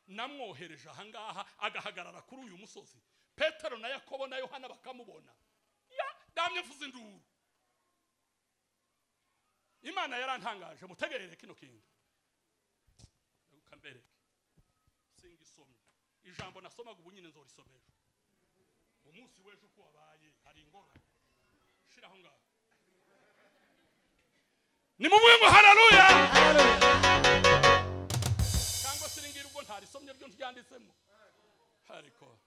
namwohereje ahangaha agahagarara kuri uyu musozi, Petero na Yakobo na Yohana bakamubona. Ya damye mvuze induru. Imana yarantangaje, mutegerere kino kintu kambereke singisomye ijambo nasomaga ubu nyine nzorisomera umunsi w'ejo uko wabaye hari ingorane. Shiraho ngaho nimuvuge ngo haleluya. Cyangwa se ringira ubwo ntarisomye ryo ntyanditsemo, ariko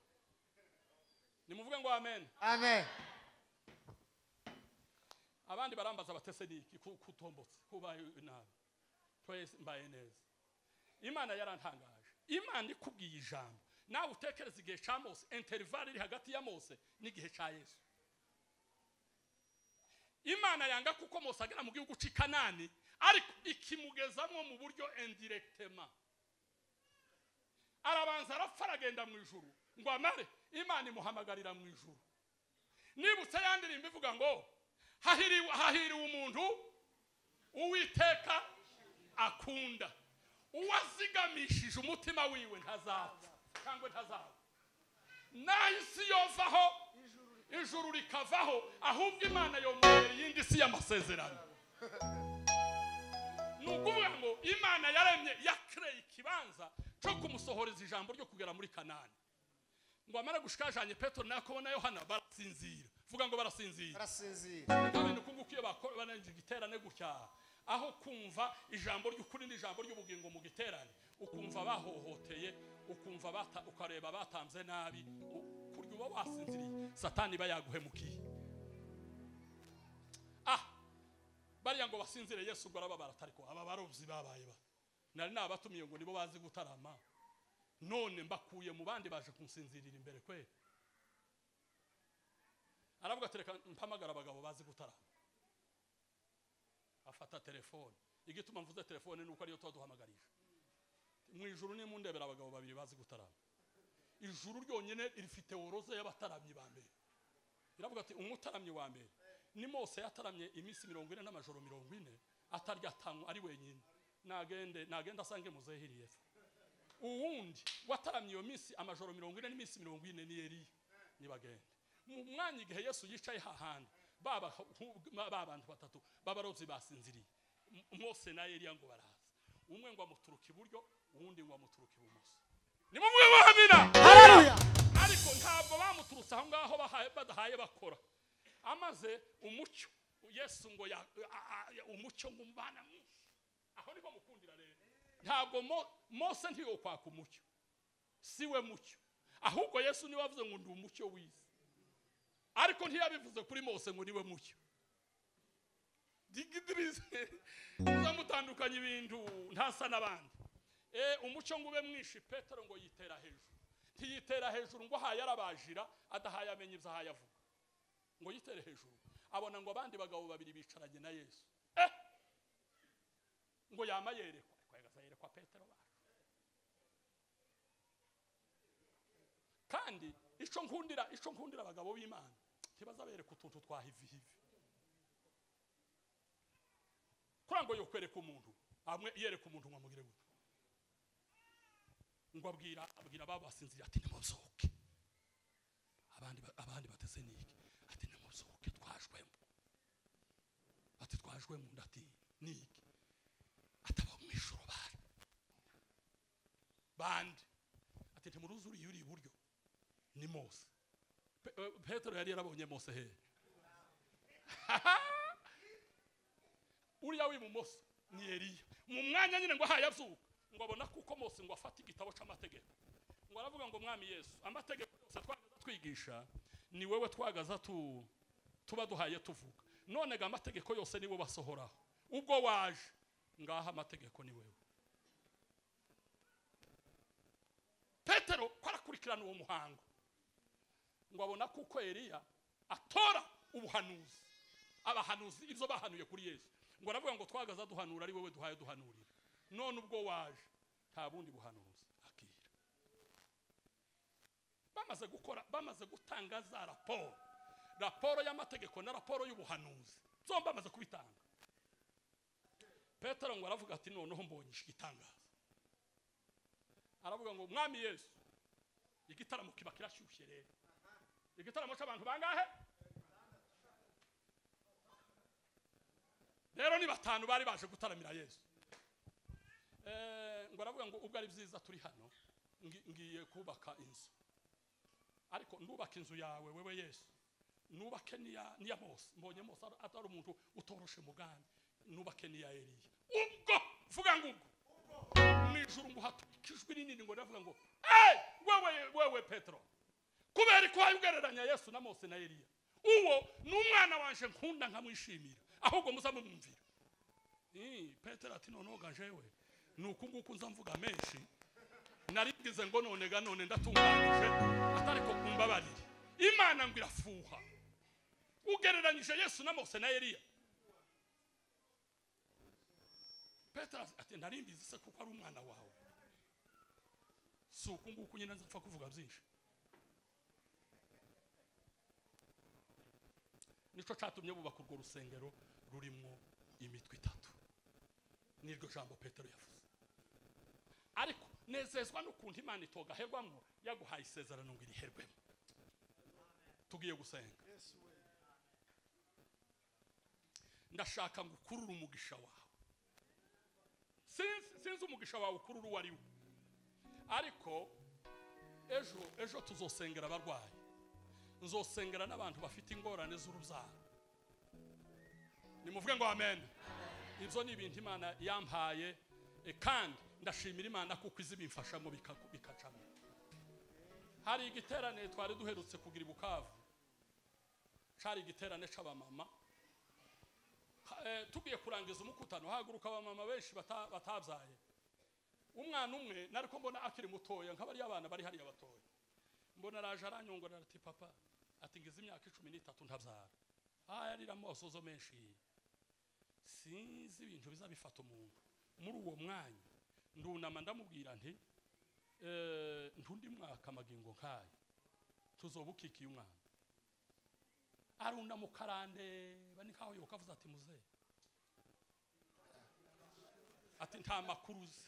nimuvuge ngo amen. Amen. Abandi barambaza batese niki kutombotse kubaye nabi, twese mbaye neza. Imana yarantangaje. Imana ikubwiye ijambo nawe utekereza igihe ca Mose, interval iri hagati ya Mose n'igihe ca Yesu. Imana yanga kuko Mose agera mu gihugu c'i Kanani, ariko ikimugezamwo mu buryo indirectement. Arabanza arapfa aragenda mu ijuru ngo amare, Imana imuhamagarira mu ijuru. Nibutse yandirimba ivuga ngo hahiriwe umuntu Uwiteka akunda, uwazigamishije umutima wiwe ntazapfa cyangwa ntazapfa. Naho isi yovaho ijuru rikavaho, ahubwo Imana yomubera iyindi si y'amasezerano. Ni ukuvuga ngo Imana yaremye yakreye ikibanza cyo kumusohoreza ijambo ryo kugera muri Kanani. Ngo amara gushikajanye Petero na Yakobo na Yohana barasinzira. Vuga ngo barasinzira. Barasinzira. Kandi nukunguko iyo bakora igiterane gutya, aho kumva ijambo ry'ukuri n'ijambo ry'ubugingo mu giterane, ukumva bahohoteye, ukumva ukareba batanze nabi, kurya uba wasinziriye, Satani bayaguhemukiye. Bariya ngo basinzire Yesu ngo arababara, ariko aba barovyi babaye ba nari nabatumiye ngo nibo bazi gutarama, none mbakuye mu bandi baje kunsinzirira imbere kwe. Aravuga ati reka mpamagara abagabo bazi gutarama. Afata telefone. Igituma mvuze telefone nuko ariyo twaduhamagarisha. Mu ijuru ni mundebera abagabo babiri bazi gutarama. Ijuru ryonyine rifite woroze y'abataramyi ba mbere. Iravuga ati umutaramyi wa mbere ni Mose yataramye iminsi 40 n'amajoro 40 atarya atanywa ari wenyine. Nagende asange muzehiriye. Uwundi wataramye iyo minsi amajoro 40 n'iminsi 40 ni Eliya. Nibagende. Mu mwanya igihe Yesu yicaye hahandi baba abantu batatu babarovyi basinziriye, Mose na Eliya ngo baraza, umwe ngo amuturuka iburyo uwundi ngo amuturuka ibumoso. Nimumuye amina. Haleluya. Ariko ntabwo bamuturutse aho ngaho badahaye bakora. Amaze umucyo Yesu ngo umucyo ngo umbana mwinshi. Aho niho mukundira rero. Ntabwo Mose ntiyokwaka umucyo, siwe mucyo, ahubwo Yesu niwe wavuze ngo ndi umucyo w'isi, ariko ntiyabivuze kuri Mose ngo niwe mucyo. Digidirize muzamutandukanye ibintu ntasa n'abandi. Umucyo ngo ube mwinshi, Petero ngo yitera hejuru, ntiyitera hejuru ngo ahaye arabajira adahaye amenye ibyo ahaye avuga, ngo yitere hejuru abona ngo abandi bagabo babiri bicaranye na Yesu. Ngo yama yerekwa, ariko yagaza yerekwa Petero bacu. Kandi ico nkundira abagabo b'Imana, ntibazabereka utuntu twa hivi hivi. Kuri ngo yokwereka umuntu, amwe yereka umuntu ngo amugire gute, ngo abwira ababasinzira ati nimubyuke, abandi batese niki, ati nimubyuke twajwemo, ati twajwemo, ati niki, ataba mwishuro bari bandi, ati ntimuruzuri yuri iburyo ni Mose. Petero yari yarabonye Mose he uriya w'ibumoso ni Eliya. Mu mwanya nyine ngo ahaye abyuka, ngo abona kuko Mose ngo afate igitabo c'amategeko, ngo aravuga ngo Mwami Yesu, amategeko yose twagaza twigisha ni wewe twagaza tuba duhaye tuvuga, none ga amategeko yose niwe basohoraho, ubwo waje ngaha amategeko ni wewe. Petero ko arakurikirana uwo muhango, ngo abona kuko Eliya atora ubuhanuzi, abahanuzi ibyo bahanuye kuri Yesu, ngo aravuga ngo twagaza duhanura ari wewe duhaye duhanurira, none ubwo waje nta bundi buhanuzi akira. Bamaze gukora, bamaze gutanga za raporo y'amategeko na raporo y'ubuhanuzi, zombi bamaze kubitanga. Petero ngo aravuga ati noneho mbonye igitangaza. Aravuga ngo Mwami Yesu, igitaramo kiba kirashyushye rero. Igitaramo cy'abantu bangahe? Rero ni batanu bari baje gutaramira Yesu. Ngo aravuga ngo ubwo ari byiza turi hano, ngiye kubaka inzu, ariko ndubaka inzu yawe wewe Yesu, nubake niya Mose. Mbonye Mose atari umuntu utoroshe mugani, nubake niya Eliya. Ubwo vuga ngo ubwo mwijuru ngo hatukijwe rinini, ngo ndavuga ngo wewe Petero, kubera ko ugereranya Yesu na Mose na Eliya, uwo ni umwana wanje nkunda nkamwishimira, ahubwo muzamumvira. Petero ati noneho gajewe nuko nguko nza mvuga menshi, narigize ngo none ga none ndatunganije, atariko kumbabarire. Imana ngo irafuha, ugereranyije Yesu na Mose na Eliya. Petero ati narimbizi se kuko ari umwana wawe, si uku nguku nyine nzapfa kuvuga byinshi. Nico cyatumye bubaka urwo rusengero rurimo imitwe itatu, niryo jambo Petero yavuze. Ariko nezezwa n'ukuntu Imana itogaherwamo, yaguhaye isezerano ngo iriherwemo. Tugiye gusenga. Ndashaka ngo ukurure umugisha wawe. Sinzi umugisha wawe ukurura uwo ari wo, ariko ejo tuzosengera abarwayi, nzosengera n'abantu bafite ingorane z'urubyaro. Nimuvuge ngo amen. Ibyo ni ibintu Imana yampaye, kandi ndashimira Imana kuko izibimfashamo bikacamo. Hari igiterane twari duherutse kugira i Bukavu, cari igiterane c'abamama. Tugiye kurangiza umukutano, haguruka abamama benshi batabyaye. Umwana umwe nariko mbona akiri mutoya, nk'abari abana bari hariya batoya, mbona araje aranyongorera ati papa, ati ngize imyaka 13 ntabyara. Yarira amasozo menshi, sinzi ibintu bizabifata umuntu. Muri uwo mwanya ndunama ndamubwira nti ntundi mwaka magingo nkayo tuzobukikiye umwana. Arunda mu karande bani kaho yokavuze ati muze, ati nta makuruzi.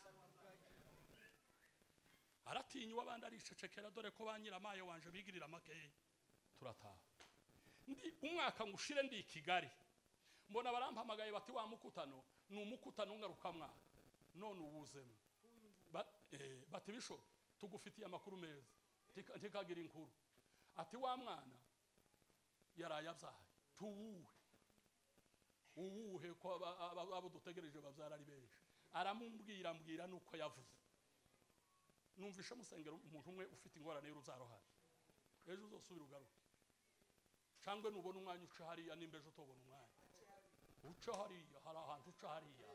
Aratinywa abandi aricecekera, dore ko banyiramaye wanje bigirira makeya. Turataha ndi umwaka ngushire ndi i Kigali, mbona barampamagaye bati wa mukutano ni umukutano ngaruka mwaka, none uwuzemo. Bati bisho tugufitiye amakuru meza, ntikagira inkuru. Ati wa mwana yaraye abyaye, tuwuhe uwuhe ko abo dutegereje babyara ari benshi. Aramumbwira mbwira nuko yavuze. Numvishe musengero umuntu umwe ufite ingorane y'urubyaro hano. Ejo uzosubira ugaruke. Cyangwa nubona umwanya uca hariya nimba ejo utobona umwanya. Uca hariya hari ahantu uca hariya.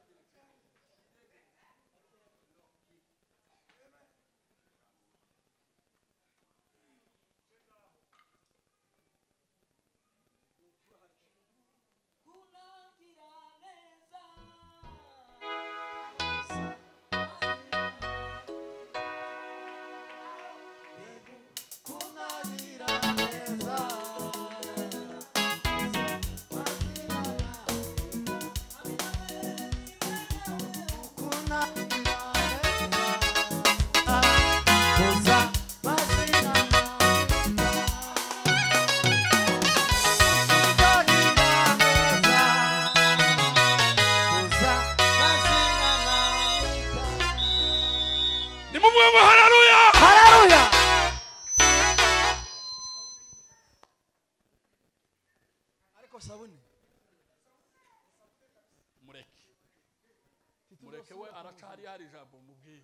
Mureke we aracari hari ijambo mubwiye.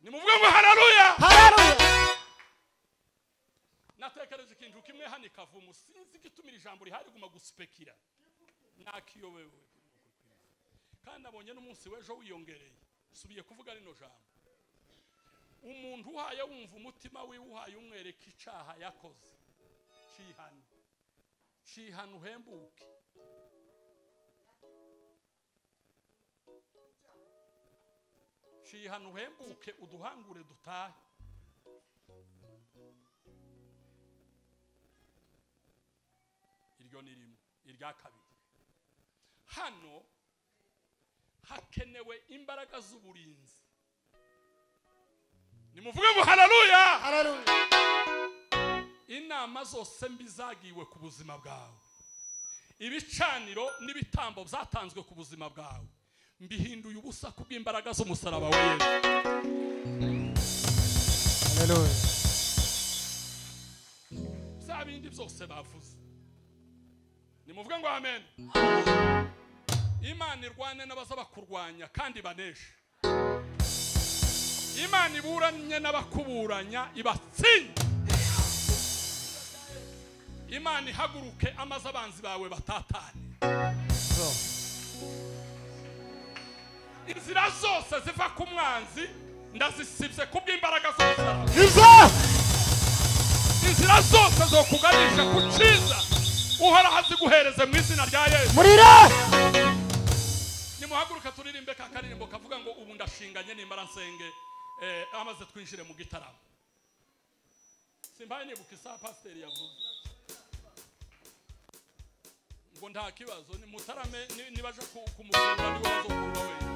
Nimuvuge ngo haleluya. Haleluya. Natekereje ikintu kimwe hano kavumu sinzi gitumira ijambo rihari guma guspekira. Nakiyobewe. Kandi nabonye n'umunsi w'ejo wiyongereye. Subiye kuvuga rino jambo. Umuntu uhaye wumva umutima wiwe uhaye umwereka icaha yakoze. Cihana. Cihana uhembuke. Cihana uhembuke uduhangure dutahe. Iryo ni rimwe, irya kabiri. Hano hakenewe imbaraga z'uburinzi. Nimuvuge ngo haleluya. Haleluya. Inama zose mbi zagiwe ku buzima bwawe. Ibicaniro n'ibitambo byatanzwe ku buzima bwawe. Mbihinduye ubusa kubw'imbaraga z'umusaraba wa Yesu. Haleluya. Bya bindi byose bavuze. Nimuvuge ngo amen. Imana irwane n'abaza bakurwanya kandi baneshe. Imana iburanye n'abakuburanya ibatsinda. Imana ihaguruke amaze abanzi bawe batatane. Inzira zose ziva ku mwanzi ndazisibye kubw'imbaraga z'umusaraba. Inzira zose zo kuganisha ku cyiza uhoraho aziguhereze mu izina rya Yesu. Murira. Nimuhaguruka turirimbe ka karirimbo kavuga ngo ubu ndashinganye nimara nsenge amaze twinjire mu gitaramo. Simbaye nibuka isaha pasiteri yavuze ngo nta kibazo ni mutarame nibaje kumukunda niwe bazokurwa wenyine.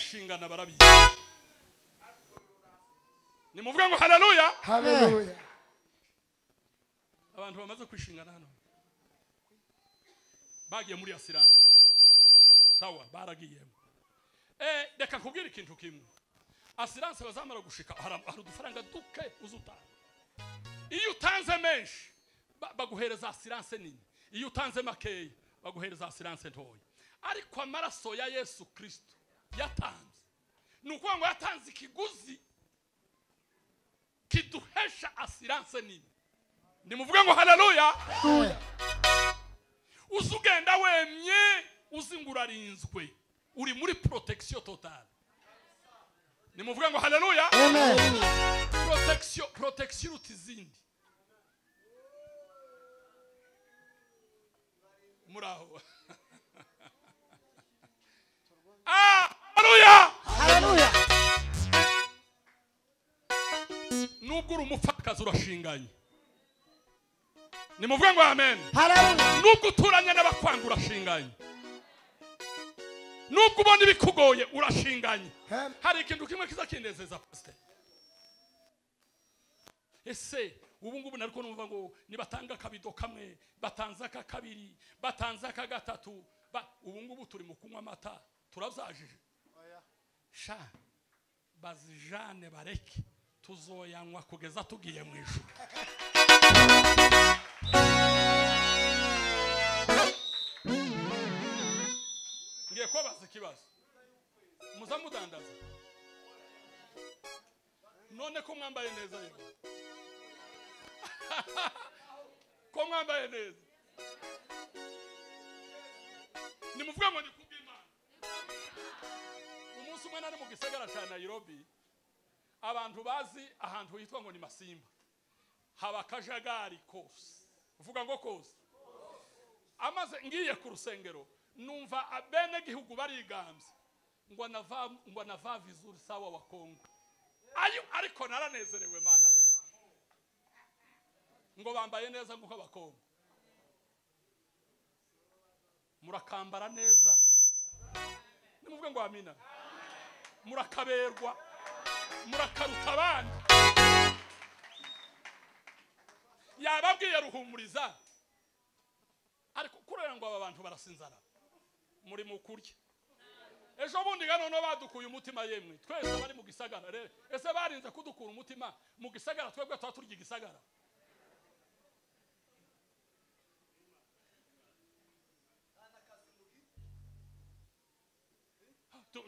Abarishingana barabizi. Nimuvuge ngo haleluya. Haleluya. Abantu bamaze kwishingana hano bagiye muri assurance. Sawa, baragiyemo. Reka nkubwire ikintu kimwe. Assurance bazamara gushika hari udufaranga duke uzutanga. Iyo utanze menshi baguhereza assurance nini. Iyo utanze makeya baguhereza assurance ntoya. Ariko amaraso ya Yesu Kristo yatanze, ni ukuvuga ngo yatanze ikiguzi kiduhesha assurance nini. Nimuvuge ngo haleluya. Uzugenda wemye uzingurarinzwe, uri muri protection totale. Nimuvuge ngo haleluya. Amen. Protection utizindi. Muraho. Haleluya. Haleluya. Nubwo uri umupfakazi urashinganye. Nimuvuge ngo amen. Haleluya. Nubwo uturanye n'abakwanga urashinganye. Nubwo ubona ibikugoye urashinganye. Hari ikintu kimwe kizakinezeza pastor. Ese ubu ngubu nariko numva ngo nibatanga akabido kamwe, batanze aka kabiri, batanze aka gatatu, ubu ngubu turi mu kunywa amata turabyajije. Sha bazijane bareke tuzoyanywa kugeza tugiye mu ijuru. Ngiye kubaza ikibazo. Muzamudandaza. None ko mwambaye neza yego. Ko mwambaye neza. Nimuvuge ngo ni kubw'Imana. Umunsi umwe nari mu gisagara ca Nairobi, abantu bazi ahantu hitwa ngo ni Masimba. Haba akajagari kose. Uvuga ngo kose. Amaze ngiye ku rusengero numva abene gihugu barigambye ngo anava vizuri sawa wa Kongo. Ayo ariko naranezerewe mana we. Ngo bambaye neza nguko abakongo. Murakambara neza. Nimuvuge ngo amina. Murakaberwa. Murakaruta abandi. Yababwiye Ruhumuriza. Ariko kurera ngo aba bantu barasinzara. Muri mu kurya. Ejo bundi gano no badukuye umutima yemwe. Twese bari mu gisagara rero. Ese barinze kudukura umutima mu gisagara twebwe twaturya igisagara.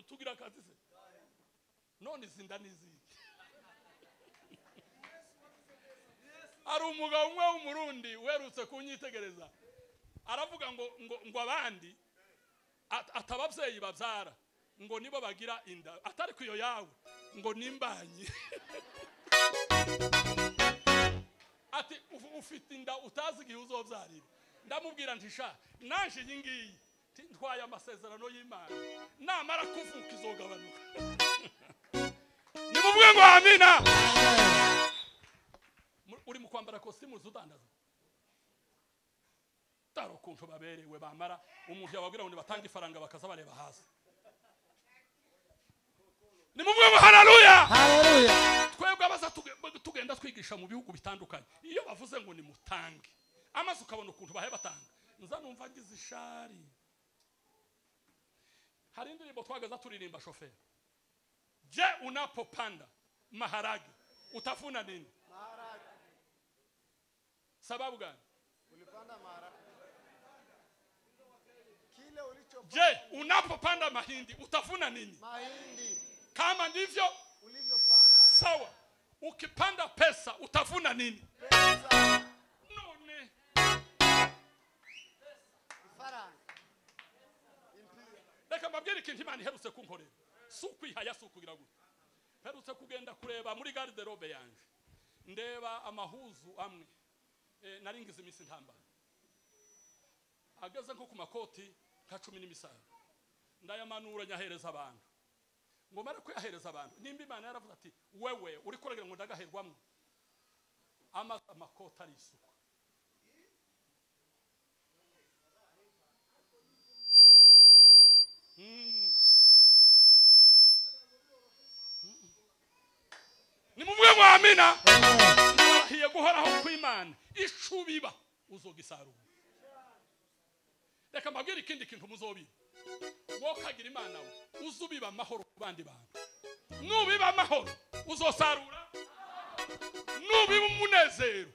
Tugira akazi se. None izinda niziki. Ari umugabo umwe w'umurundi werutse kunyitegereza. Aravuga ngo ngo abandi atabavyeyi bavyara ngo nibo bagira inda atari kuyo yawe ngo nimbanyi. Ati ufite inda utazi igihe uzovyarira. Ndamubwira nti sha naje iyi ngiyi ntwaye amasezerano y'Imana namara kuvuka izogabanuka. Nimuvuge ngo amina. Uri mu kwambara costume uzudandaza. Taro kuntu baberewe bamara umuntu yababwira ngo batanga ifaranga bakaza bareba hasi. Nimuvuge ngo haleluya. Haleluya. Twebwe abaza tugenda twigisha mu bihugu bitandukanye. Iyo bavuze ngo ni mutange amaze ukabona ukuntu bahe batanga. Nza numva ngize ishari. Hari indirimbo twagaza turirimba shoferi. Je, unapopanda maharage utafuna nini? Maharage. Sababu gani? Ulipanda maharage. Kile ulichopanda. Je, unapopanda mahindi utafuna nini? Mahindi. Kama ndivyo ulivyopanda. Sawa. Ukipanda pesa utafuna nini? Pesa. None. Ifaranga. Reka mbabwire ikintu Imana iherutse kunkorera. Si ukwihaya, si ukugira gutya. Mperutse kugenda kureba muri garde-robe yanje. Ndeba amahuzu amwe. Naringize iminsi ntambara. Ageze nko ku makoti nka 15. Ndayamanura nyahereza abantu. Ngo mara kuyahereza abantu. Nimba Imana yaravuze ati wewe uri kuragira ngo ndagaherwamwe. Amakoti ari isuku. Amina. Ndarahiye guhoraho kw'Imana, ico ubiba uzogisarura. Reka mbabwire ikindi kintu muzobiba. Wokagira Imana we, uzubiba amahoro ku bandi bantu. Nubiba amahoro uzosarura. Nubiba umunezero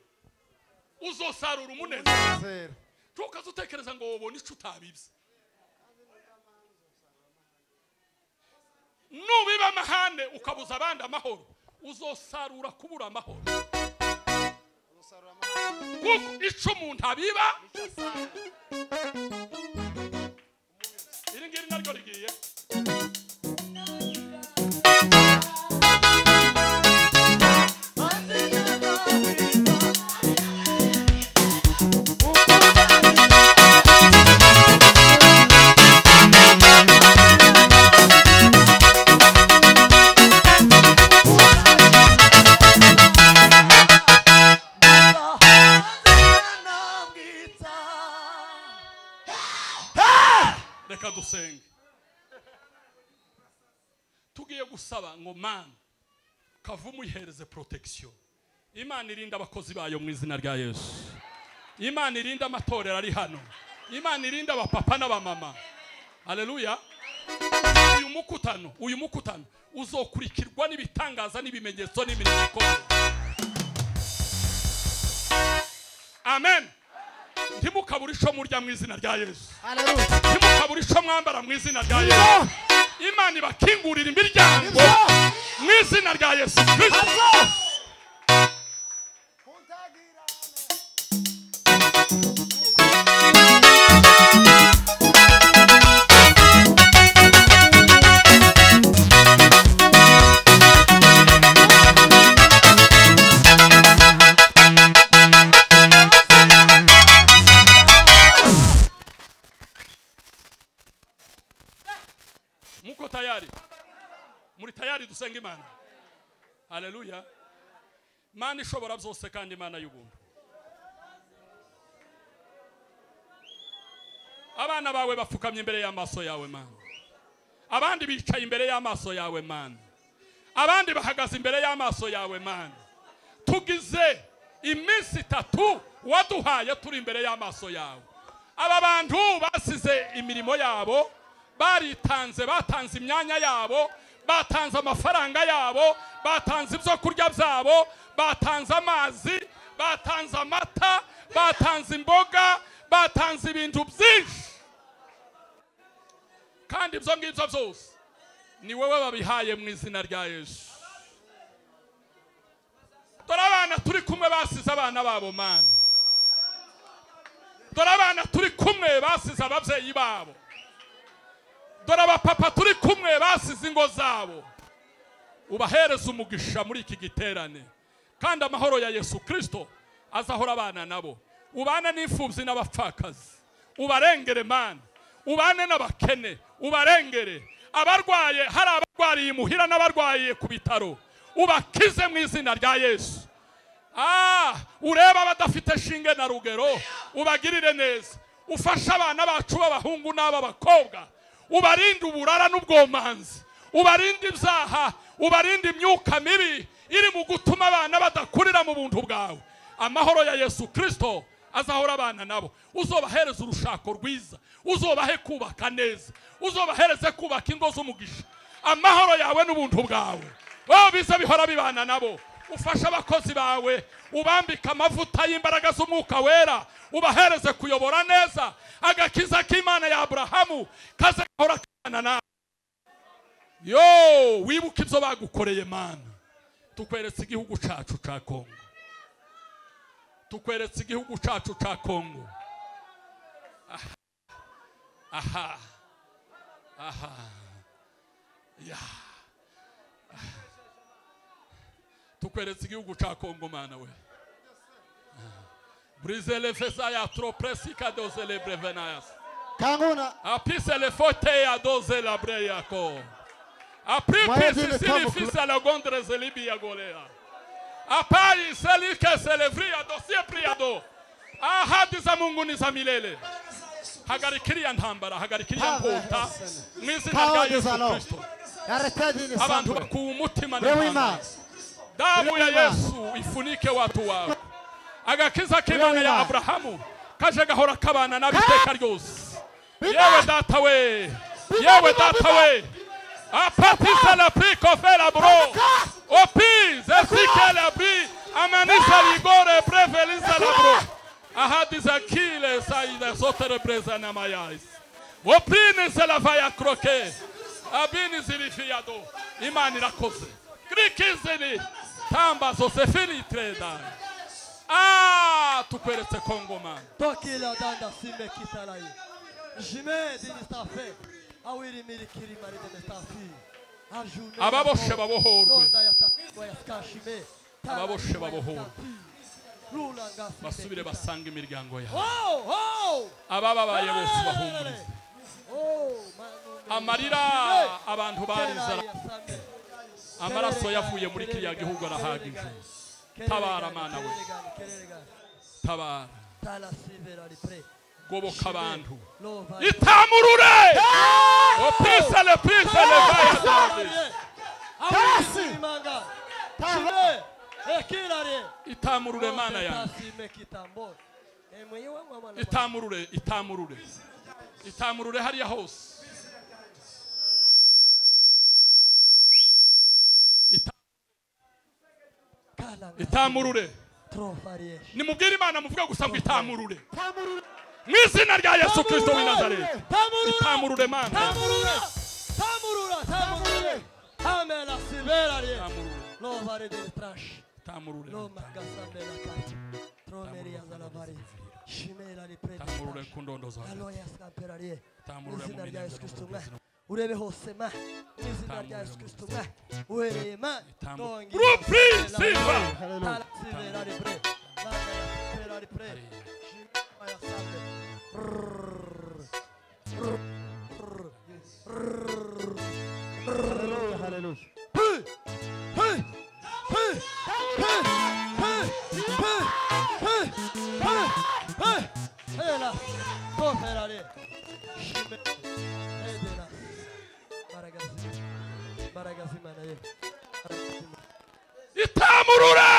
uzosarura umunezero. Tukaza utekereza ngo wobona ico utabibye. Nubiba amahane ukabuza abandi amahoro, uzosarura kubura amahoro. Kuko ico umuntu abiba, iri ngiri naryo rigiye. Reka dusenge. Tugiye gusaba ngo Mana Kavumu ihereze protection. Imana irinda abakozi bayo mu izina rya Yesu. Imana irinda amatorero ari hano. Imana irinda abapapa n'abamama. Haleluya. Uyu mukutano uzokurikirwa n'ibitangaza n'ibimenyetso n'imirimo ikomeye. Amen. Ntimukabure ico murya mu izina rya Yesu. Haleluya. Ntimukabure ico mwambara mu izina rya Yesu. Imana ibakingurira imiryango mu izina rya Yesu Kristo. Muko tayari? Muri tayari dusenga Imana? Haleluya. Mana ishobora byose kandi Imana y'ubuntu. Abana bawe bapfukamye imbere y'amaso yawe Mana. Abandi bicaye imbere y'amaso yawe Mana. Abandi bahagaze imbere y'amaso yawe Mana. Tugize iminsi itatu waduhaye turi imbere y'amaso yawe. Aba bantu basize imirimo yabo, baritanze, batanze imyanya yabo, batanze amafaranga yabo, batanze ibyo kurya byabo, batanze amazi, batanze amata, batanze imboga, batanze ibintu byinshi. Kandi ibyo ngibyo byose ni wowe babihaye mu izina rya Yesu. Dore abana turi kumwe basize abana babo Mana. Dore abana turi kumwe basize ababyeyi babo. Dore abapapa turi kumwe basize ingo zabo. Ubahereze umugisha muri iki giterane, kandi amahoro ya Yesu Kristo azahora abana nabo. Ubane n'imfubyi n'abapfakazi, ubarengere Mana. Ubane n'abakene, ubarengere. Abarwaye, hari abarwariye imuhira n'abarwaye ku bitaro, ubakize mu izina rya Yesu. Ureba abadafite shinge na rugero, ubagirire neza. Ufashe abana bacu b'abahungu n'ab'abakobwa, ubarinde uburara n'ubwomanzi, ubarinde ibyaha, ubarinde imyuka mibi iri mu gutuma abana badakurira mu buntu bwawe. Amahoro ya Yesu Kristo azahora abana nabo. Uzobahereza urushako rwiza, uzobahe kubaka neza, uzobahereze kubaka ingo z'umugisha. Amahoro yawe n'ubuntu bwawe biza bihora bibana nabo. Ufashe abakozi bawe, ubambike amavuta y'imbaraga z'umwuka wera, ubahereze kuyobora neza. Agakiza k'Imana ya Aburahamu kaze gahora kabana nawe. Yo, wibuke ibyo bagukoreye Mana. Tukweretse igihugu cacu ca Kongo. Tukweretse igihugu cacu ca Kongo. Aha. Aha. Ya. Tukweretse igihugu ca Kongo Mana we. Brise le fesaya trop presika doze le brevenayas. Kanguna. Apise le fote a doze la breyako. Apri sili fisa la gondre zelibia golea. Apai selike selevria dosie priado. Ahadi za Mungu ni za milele. Hagarikiria ntambara, hagarikiria nkota. Mu izina rya Yesu Kristo. Abantu bakuwe umutima n'intambara. Damu ya Yesu ifunike watu wako. Agakiza k'Imana ya Abrahamu kaje gahora kabana n'abiteka ryose. Yewe data we, yewe data we. Apatisa la pri kofela bro. Opi zesike la pri amanisa ligore prevelisa la bro. Ahadi zakile saida zotere breza na mayais. Opine se la vaya croquer. Abini zilifiado. Imani rakoze. Krikizini tamba zosefili treda. Ah, tukweretse Kongo man. Tokila danda sime kitalai. Jime dinistafe. Awiri mirikiri mari dinistafi. Ababoshe babohorwe. Ababoshe babohorwe. Basubire basanga imiryango yabo. Abababaye bose bahumurize. Amarira abantu barizara. Amaraso yavuye muri kiriya gihugu arahagije. Tabara mana we. Tabara. Goboka abantu. Itamurure! Opisa le pisa le vaya. Itamurure mana yanjye. Itamurure, itamurure. Itamurure hariya hose. Itamurure. Nimubwire Imana muvuga gusa ngo itamurure. Mu izina rya Yesu Kristo w'i Nazareti. Itamurure mana. Tamurura. Tamurura, tamurure. Amela siberarie. Lovare del trash. Tamurure. Tamurure kundondo zawe. Tamurure mu rya Yesu Kristo mwa. Urebe hose ma. Mu izina rya Yesu Kristo mwa. Uhereye ma. Tamurure. Hallelujah. Hey! Hey! Hey! Hey! Hey! Hey! Hey! Hey! Hey! Ela! Toferare! Shime! Edela! Baragazima! Baragazima naye! Itamurure!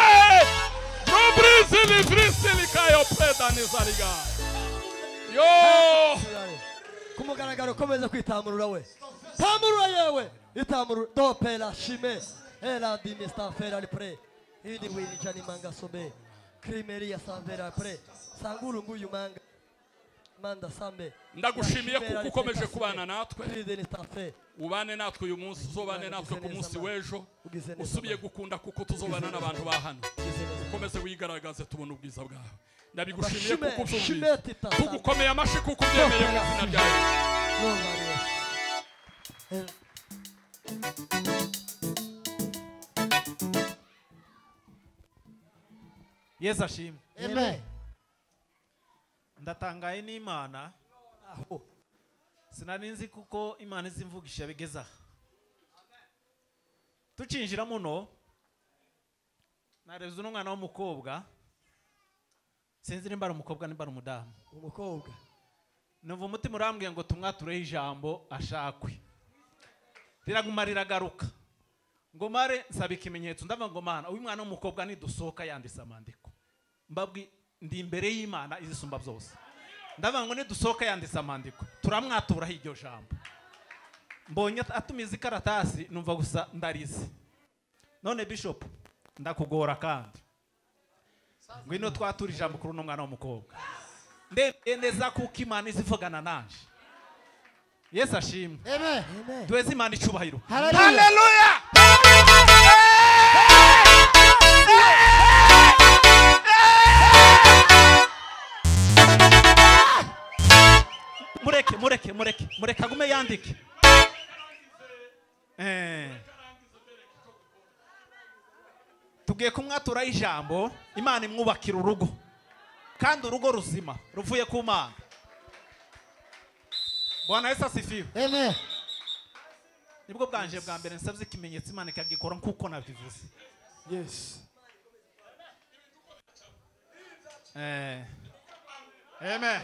Brubrizili vrisili kayo preda nizariga! Yo! Kumugaragaro komeza kwitamurura we! Tamurura yewe! Itamurura dopela shime! Ela dimista fera pre. Idi wili jani manga sobe. Krimeria sanvera pre. Sanguru nguyu manga. Manda sambe. Ndagushimiye kuko ukomeje kubana natwe. Ubane natwe uyu munsi, uzobane natwe ku munsi w'ejo. Usubiye gukunda kuko tuzobana n'abantu ba hano. Ukomeze wigaragaze tubone ubwiza bwawe. Ndabigushimiye kuko ubyumvise. Tugukomeye amashi kuko ubyemeye mu izina rya Yesu. Yesu ashimwe. Amen. Ndatangaye n'Imana. Sinari nzi kuko Imana izimvugisha bigeza. Tucinjira muno nareze n'umwana w'umukobwa. Sinzi nimba ari umukobwa nimba ari umudamu. Umukobwa. Numva umutima urambwiye ngo tumwatureho ijambo ashakwe. Riraguma riragaruka. Ngo mare nsaba ikimenyetso ndavuga ngo mana uyu mwana w'umukobwa nidusohoka yanditse amandiko. Mbabwi ndi imbere y'Imana izisumba byose. Ndavuga ngo nidusohoka yanditse amandiko turamwaturaho iryo jambo. Mbonye atumiza ikaratasi numva gusa ndarize. None Bishop ndakugora kandi. Ngwino twatura ijambo kuri uno mwana w'umukobwa. Ndemeye neza kuko Imana izivugana nanje. Yesu ashimwe. Amen. Duheze Imana icubahiro. Hallelujah. Mureke mureke mureke mureke agume yandike. Tugiye kumwatura ijambo Imana imwubakira urugo. Kandi urugo ruzima ruvuye ku Mana. Bwana Yesu asifiwe. Amen. Nibwo bwanje bwa mbere nsabye ikimenyetso Imana ikagikora nkuko nabivuze. Yes. Amen.